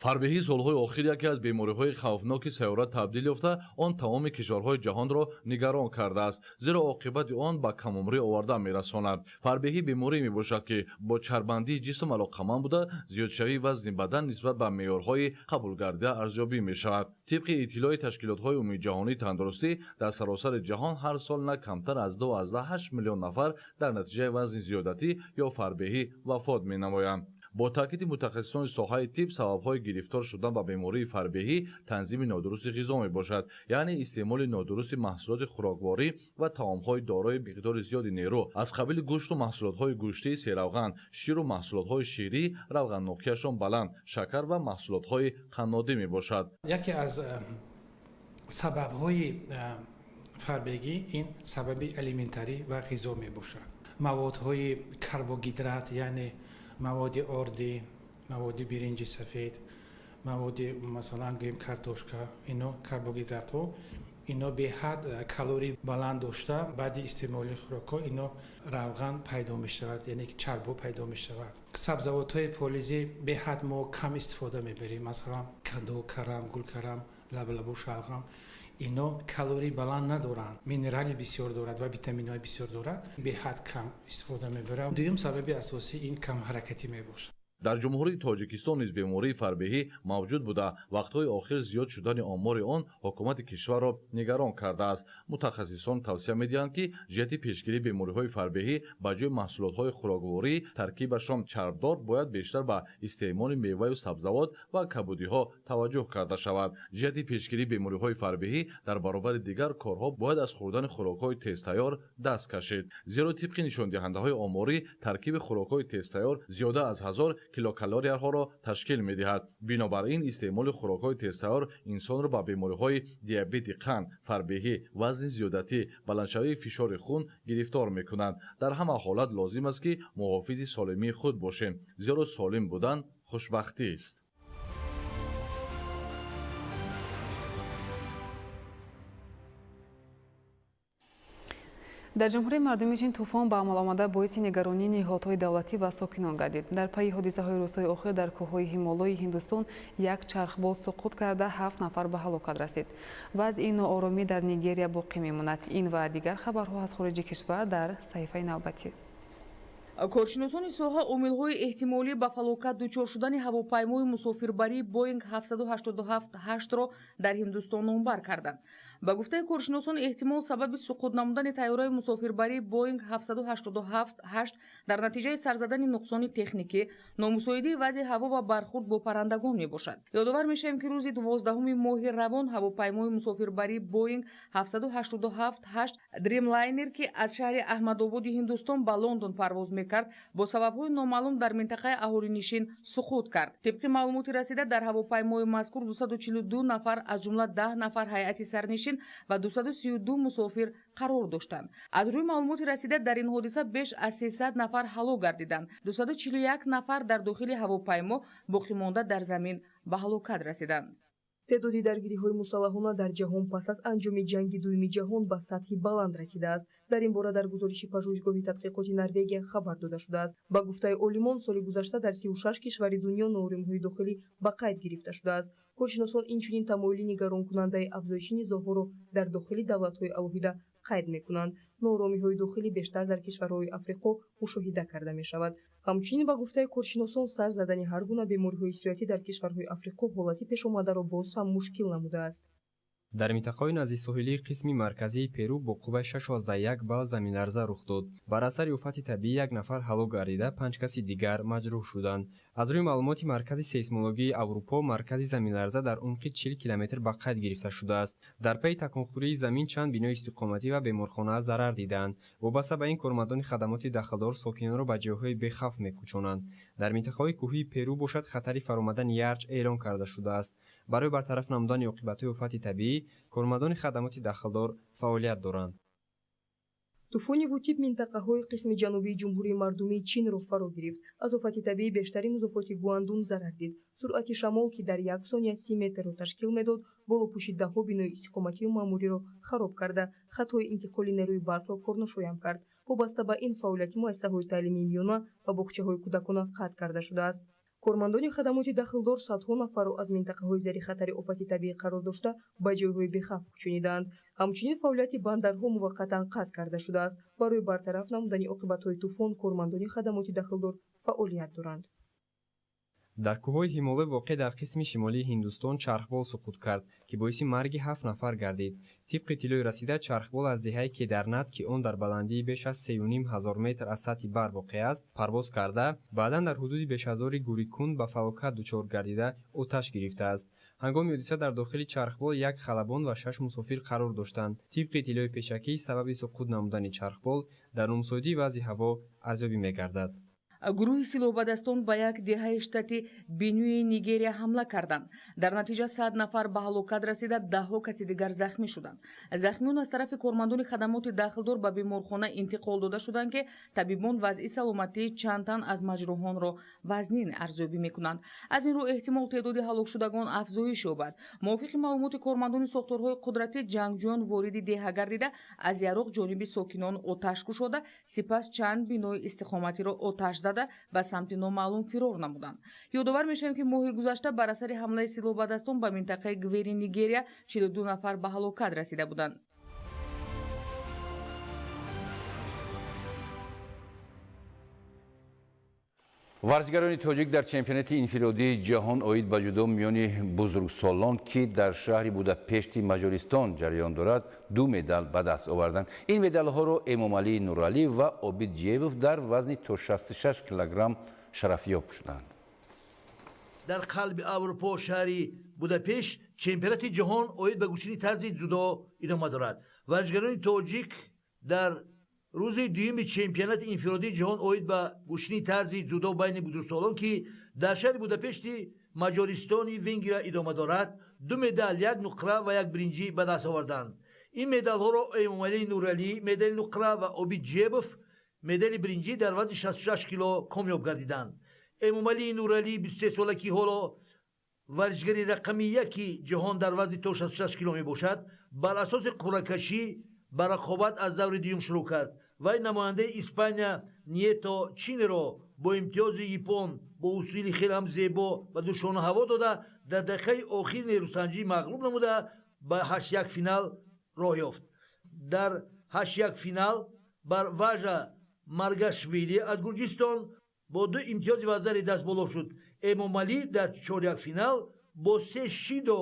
Фарбеҳӣ солҳои охир яке аз бемориҳои хавфноки сайёра табдил ёфта, он тамоми кишварҳои ҷаҳонро нигарон кардааст, зеро оқибати он ба камумрӣ оварда мерасонад. Фарбеҳӣ беморӣ мебошад, ки бо чарбандии ҷисм алоқаманд буда, зиёдшавии вазни бадан нисбат ба меъёрҳои қабулгардида арзёбӣ мешавад. Тибқи иттилои ташкилотҳои умумиҷаҳонии тандурустӣ, дар саросари ҷаҳон ҳар сол на камтар аз 2,8 миллион нафар дар натиҷаи вазни зиёдатӣ ё фарбеҳӣ вафот менамоянд. Бо таъкиди мутахассисони соҳаи тиб, сабабҳои гирифтор шудан ба бемории фарбеҳӣ танзими нодурусти ғизо мебошад, яъне истеъмоли нодурусти маҳсулоти хӯрокворӣ ва таомҳои дорои миқдори зиёди нерӯ аз қабили гӯшту маҳсулотҳои гӯштии серавған, ширу маҳсулотҳои ширӣ, равғаннокиашон баланд, шакар ва маҳсулотҳои қаннодӣ мебошад. Яке аз сабабҳои фарбегӣ ин сабаби алиментарӣ ва ғизо мебошад. Маводҳои карбогидрат, яъне маводи ордӣ, маводи биринҷи сафед, маводи масалан гӯем картошка, ино карбогидратҳо, ино беҳад калории баланд дошта, баъди истеъмоли хӯрокҳо ино равған пайдо мешавад, яъне ки чарбо пайдо мешавад. Сабзавотҳои полизӣ беҳад мо кам истифода мебарем, масалан каду, карам, гулкарам, лаблабу, шалғам. Ино калории баланд надоранд, минерали бисёр дорад ва витаминҳои бисёр дорад, беҳад кам истифода мебарам. Дуюм сабаби асосӣ ин камҳаракатӣ мебошад. Дар Ҷумҳурии Тоҷикистон низ бемории фарбеҳӣ мавҷуд буда, вақтҳои охир зиёд шудани омори он ҳукумати кишварро нигарон кардааст. Мутахассисон тавсия медиҳанд, ки ҷиҳати пешгирии бемориҳои фарбеҳӣ ба ҷои маҳсулотҳои хӯрокворӣ таркибашон чарбдор бояд бештар ба истеъмоли меваю сабзавот ва кабудиҳо таваҷҷӯҳ карда шавад. Ҷиҳати пешгирии бемориҳои фарбеҳӣ дар баробари дигар корҳо бояд аз хӯрдани хӯрокҳои тезтайёр даст кашид, зеро тибқи нишондиҳандаҳои оморӣ таркиби хӯрокҳои тезтайёр зиёда аз 1000 килокалорияҳоро ташкил медиҳад. Бинобар ин истеъмоли хӯрокҳои тезтайёр инсонро ба бемориҳои диабети қанд, фарбеҳӣ, вазни зиёдатӣ, баландшавии фишори хун гирифтор мекунанд. Дар ҳама ҳолат лозим аст, ки муҳофизи солимии худ бошем, зеро солим будан хушбахтист. Дар Ҷумҳурии Мардумии Чин тӯфон ба амал омада боиси нигаронии ниҳодҳои давлатӣ ва сокинон гардид. Дар пайи ҳодисаҳои рӯзҳои охир дар кӯҳҳои Ҳимолои Ҳиндустон як чархбол суқут карда 7 нафар ба ҳалокат расид. Вазъи нооромӣ дар Нигерия боқӣ мемонад. Ин ва дигар хабарҳо аз хориҷи кишвар дар саҳифаи навбатӣ. Коршиносони соҳа омилҳои эҳтимолӣ ба фалокат дучор шудани ҳавопаймои мусофирбарии Боинг 787-8-ро дар Ҳиндустон номбар карданд. Ба гуфтаи коршиносон, эҳтимол сабаби суқут намудани тайёраи мусофирбарии Боинг 787-8 дар натиҷаи сарзадани нуқсони техникӣ, номусоидии вазъи ҳаво ва бархурд бо паррандагон мебошад. Ёдовар мешавем, ки рӯзи 12 моҳи равон ҳавопаймои мусофирбарии Боинг 787-8 Дримлайнер, ки аз шаҳри Аҳмадободи Ҳиндустон ба Лондон парвоз мекард, бо сабабҳои номаълум дар минтақаи аҳолинишин суқут кард. Тибқи маълумоти расида, дар ҳавопаймои мазкур 242 нафар, аз ҷумла 10 нафар ҳайати сарнишин ва 232 мусофир қарор доштанд. Аз рӯи маълумоти расида, дар ин ҳодиса беш аз 300 нафар ҳалок гардиданд. 241 нафар дар дохили ҳавопаймо, боқимонда дар замин ба ҳалокат расиданд. Теъдоди даргириҳои мусаллаҳона дар ҷаҳон пас аз анҷоми ҷанги дуюми ҷаҳон ба сатҳи баланд расидааст. Дар ин бора дар гузориши пажӯҳишгоҳи тадқиқоти Норвегия хабар дода шудааст. Ба гуфтаи олимон, соли гузашта дар 36 кишвари дунё нооромиҳои дохилӣ ба қайд гирифта шудааст. Коршиносон инчунин тамоюли нигаронкунандаи афзоиши низоъҳоро дар дохили давлатҳои алоҳида қайд мекунанд. Нооромиҳои дохилӣ бештар дар кишварҳои Африқо мушоҳида карда мешавад. Ҳамчунин ба гуфтаи коршиносон, сар задани ҳар гуна бемориҳои сироятӣ дар кишварҳои Африқо ҳолати пешомадаро боз ҳам мушкил намудааст. Дар минтақаҳои наздисоҳилии қисми марказии Перу бо қувваи 6,1 балл заминларза рух дод. Бар асари офати табиӣ як нафар ҳалок гардида, 5 каси дигар маҷрӯҳ шуданд. Аз рӯи маълумоти Маркази сейсмологияи Аврупо, маркази заминларза дар умқи 40 километр ба қайд гирифта шудааст. Дар пайи таконхӯрии замин чанд бинои истиқоматӣ ва беморхона зарар диданд. Вобаста ба ин, кормандони хадамоти дахлдор сокинонро ба ҷойҳои бехавф мекӯчонанд. Дар минтақаҳои кӯҳии Перу бошад, хатари фаромадани ярч эълон карда шудааст. Барои бартараф намудани оқибатҳои офати табиӣ, кормандони хадамоти дахлдор фаъолият доранд. Тӯфони Вутип минтақаҳои қисми ҷанубии Ҷумҳурии Мардумии Чинро фаро гирифт. Аз офати табиӣ бештари музофоти Гуандун зарар дид. Суръати шамол, ки дар як сония 30 метрро ташкил медод, болопӯши даҳҳо бинои истиқоматию маъмуриро хароб карда, хатҳои интиқоли нерӯи барқро корношоям кард. Вобаста ба ин, фаъолияти муассисаҳои таълимии миёна ва боғчаҳои кӯдакона қатъ карда шудааст. Кормандони хадамоти дахлдор садҳо нафарро аз минтақаҳои зери хатари офати табиӣ қарор дошта ба ҷойҳои бехавф кӯчонидаанд. Ҳамчунин фаъолияти бандарҳо муваққатан қатъ карда шудааст. Барои бартараф намудани оқибатҳои тӯфон кормандони хадамоти дахлдор фаъолият доранд. Дар кӯҳҳои Ҳимолой воқеъ дар қисми шимолии Ҳиндустон чархбол суқут кард, ки боиси марги 7 нафар гардид. Тибқи иттилои расида, чархбол аз деҳаи Кедарнат, ки он дар баландии беш аз 3500 метр аз сатҳи баҳр воқеъ аст, парвоз карда, баъдан дар ҳудуди бешазори Гурикунд ба фалокат дучор гардида, оташ гирифтааст. Ҳангоми ҳодиса дар дохили чархбол як халабон ва 6 мусофир қарор доштанд. Тибқи иттилои пешакӣ, сабаби суқут намудани чархбол дар номусоидии вазъи ҳаво арзёбӣ мегардад. Гурӯҳи силоҳбадастон ба як деҳаи штати Бенюи Нигерия ҳамла карданд. Дар натиҷа 100 нафар ба ҳалокат расида, даҳҳо каси дигар захмӣ шуданд. Захмиён аз тарафи кормандони хадамоти дахлдор ба беморхона интиқол дода шуданд, ки табибон вазъи саломатии чанд тан аз маҷрӯҳонро вазнин арзёбӣ мекунанд. Аз ин рӯ эҳтимол теъдоди ҳалокшудагон афзоиш ёбад. Мувофиқи маълумоти кормандони сохторҳои қудратӣ, ҷангҷӯён вориди деҳа гардида, аз яроқ ҷониби сокинон оташ кушода, сипас чанд бинои истиқоматиро оташ зада ба самти номаълум фирор намуданд. Ёдовар мешавем, ки моҳи гузашта бар асари ҳамлаи силоҳбадастон ба минтақаи Гвери Нигерия 42 нафар ба ҳалокат расида буданд. Варзишгарони тоҷик дар чемпионати инфиродии ҷаҳон оид ба ҷудо миёни бузургсолон, ки дар шаҳри Будапешти Маҷористон ҷараён дорад, 2 медал ба даст оварданд. Ин медалҳоро Эмомалӣ Нуралӣ ва Обид Ҷиебов дар вазни то 66 килограмм шарафёб шуданд. Дар қалби Аврупо шаҳри Будапешт чемпионати ҷаҳон оид ба гӯштини тарзи ҷудо идома дорад. Варзишгарони тоҷик дар рӯзи дуюми чемпионати инфиродии ҷаҳон оид ба гӯштини тарзи ҷудо байни бузургсолон, ки дар шаҳри Будапешти Маҷористони Венгрия идома дорад, 2 медал, 1 нуқра ва 1 биринҷӣ ба даст оварданд. Ин медалҳоро Эмомалӣ Нуралӣ медали нуқра ва Обид Ҷиебов медали биринҷӣ дар вазни 66 кило комёб гардиданд. Эмомалӣ Нуралӣ 23 сола, ки ҳоло варзишгари рақами 1 ҷаҳон дар вазни то 66 кило мебошад, бар асоси қуръакашӣ ба рақобат аз даври дуюм шурӯъ кард. Вай намояндаи Испания Нието Чинеро бо имтиёзи япон бо усули хеле ҳам зебо ба душона ҳаво дода, дар дақиқаи охири нерӯсанҷӣ мағлуб намуда ба 8-1 финал роҳ ёфт. Дар 8-1 финал бар Важа Маргашвили аз Гурҷистон бо 2 имтиёзи вазари даст боло шуд. Эмомалӣ дар 4-1 финал бо 3 шидо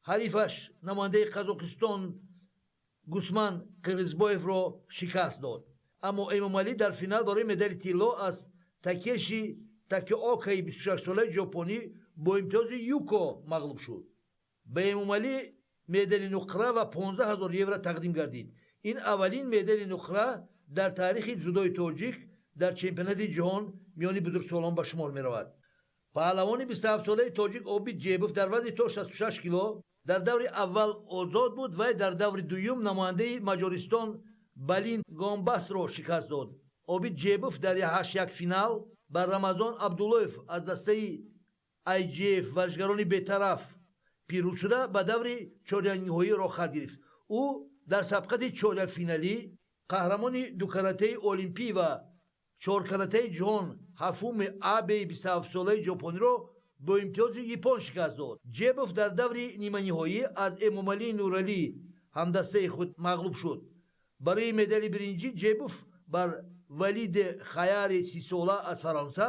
ҳарифаш намояндаи Қазоқистон Гусман Қирғизбоевро шикаст дод. Аммо Эмомалӣ дар финал барои медали тилло аз Такеши Такеокаи 26-солаи ҷопонӣ бо имтиёзи юко мағлуб шуд. Ба Эмомалӣ медали нуқра ва 15 000 евро тақдим гардид. Ин аввалин медали нуқра дар таърихи ҷудои тоҷик дар чемпионати ҷаҳон миёни бузургсолон ба шумор меравад. Паҳлавони 27-солаи тоҷик Обид Ҷиебов дар вазни то 66 кило дар даври аввал озод буд, вай дар даври дуюм намояндаи Маҷористон Балин Гомбасро шикаст дод. Обид Ҷиебов дар 8-1 финал бар Рамазон Абдуллоев аз дастаи IGF варзишгарони бетараф пирӯз шуда ба даври чорякниҳоӣ роҳхат гирифт. Ӯ дар сабқати чорякфиналӣ қаҳрамони дукаратаи олимпӣ ва чоркаратаи ҷаҳон Ҳафуми Абеи 27-солаи ҷопониро бо имтиёзи япон шикаст дод. Ҷебов дар даври ниманиҳоӣ аз Эмомалӣ Нуралӣ ҳамдастаи худ мағлуб шуд. Барои медали биринҷӣ Ҷебов бар Валиде Хаяри 30-сола аз Фаронса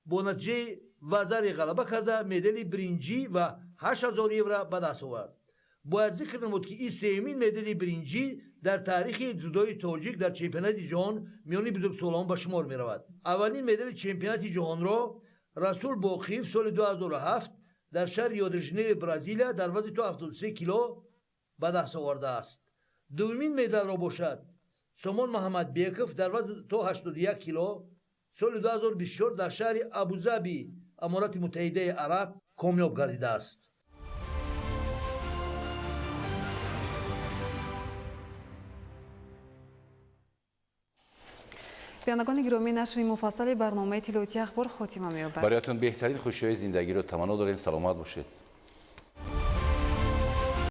бо натиҷаи вазари ғалаба карда медали биринҷӣ ва 8000 евро ба даст овард. Бояд зикр намуд, ки ин сеюмин медали биринҷӣ дар таърихи дзюдои тоҷик дар чемпионати ҷаҳон миёни бузургсолон ба шумор меравад. Аввалин медали чемпионати ҷаҳонро Расул Боқиев соли 2007 дар шаҳри Рио-де-Жанейро Бразилия дар вазни то 73 кило ба даст овардааст. Дуввумин медалро бошад Сомон Муҳаммадбеков дар вазни то 81 кило соли 2024 дар шаҳри Абузаби Аморати Муттаҳидаи Араб комёб гардидааст. Бинандагони гиромӣ, нашри муфассали барномаи иттилоотии ахбор хотима меёбад. Бароятон беҳтарин хушиҳои зиндагиро таманно дорем. Саломат бошед.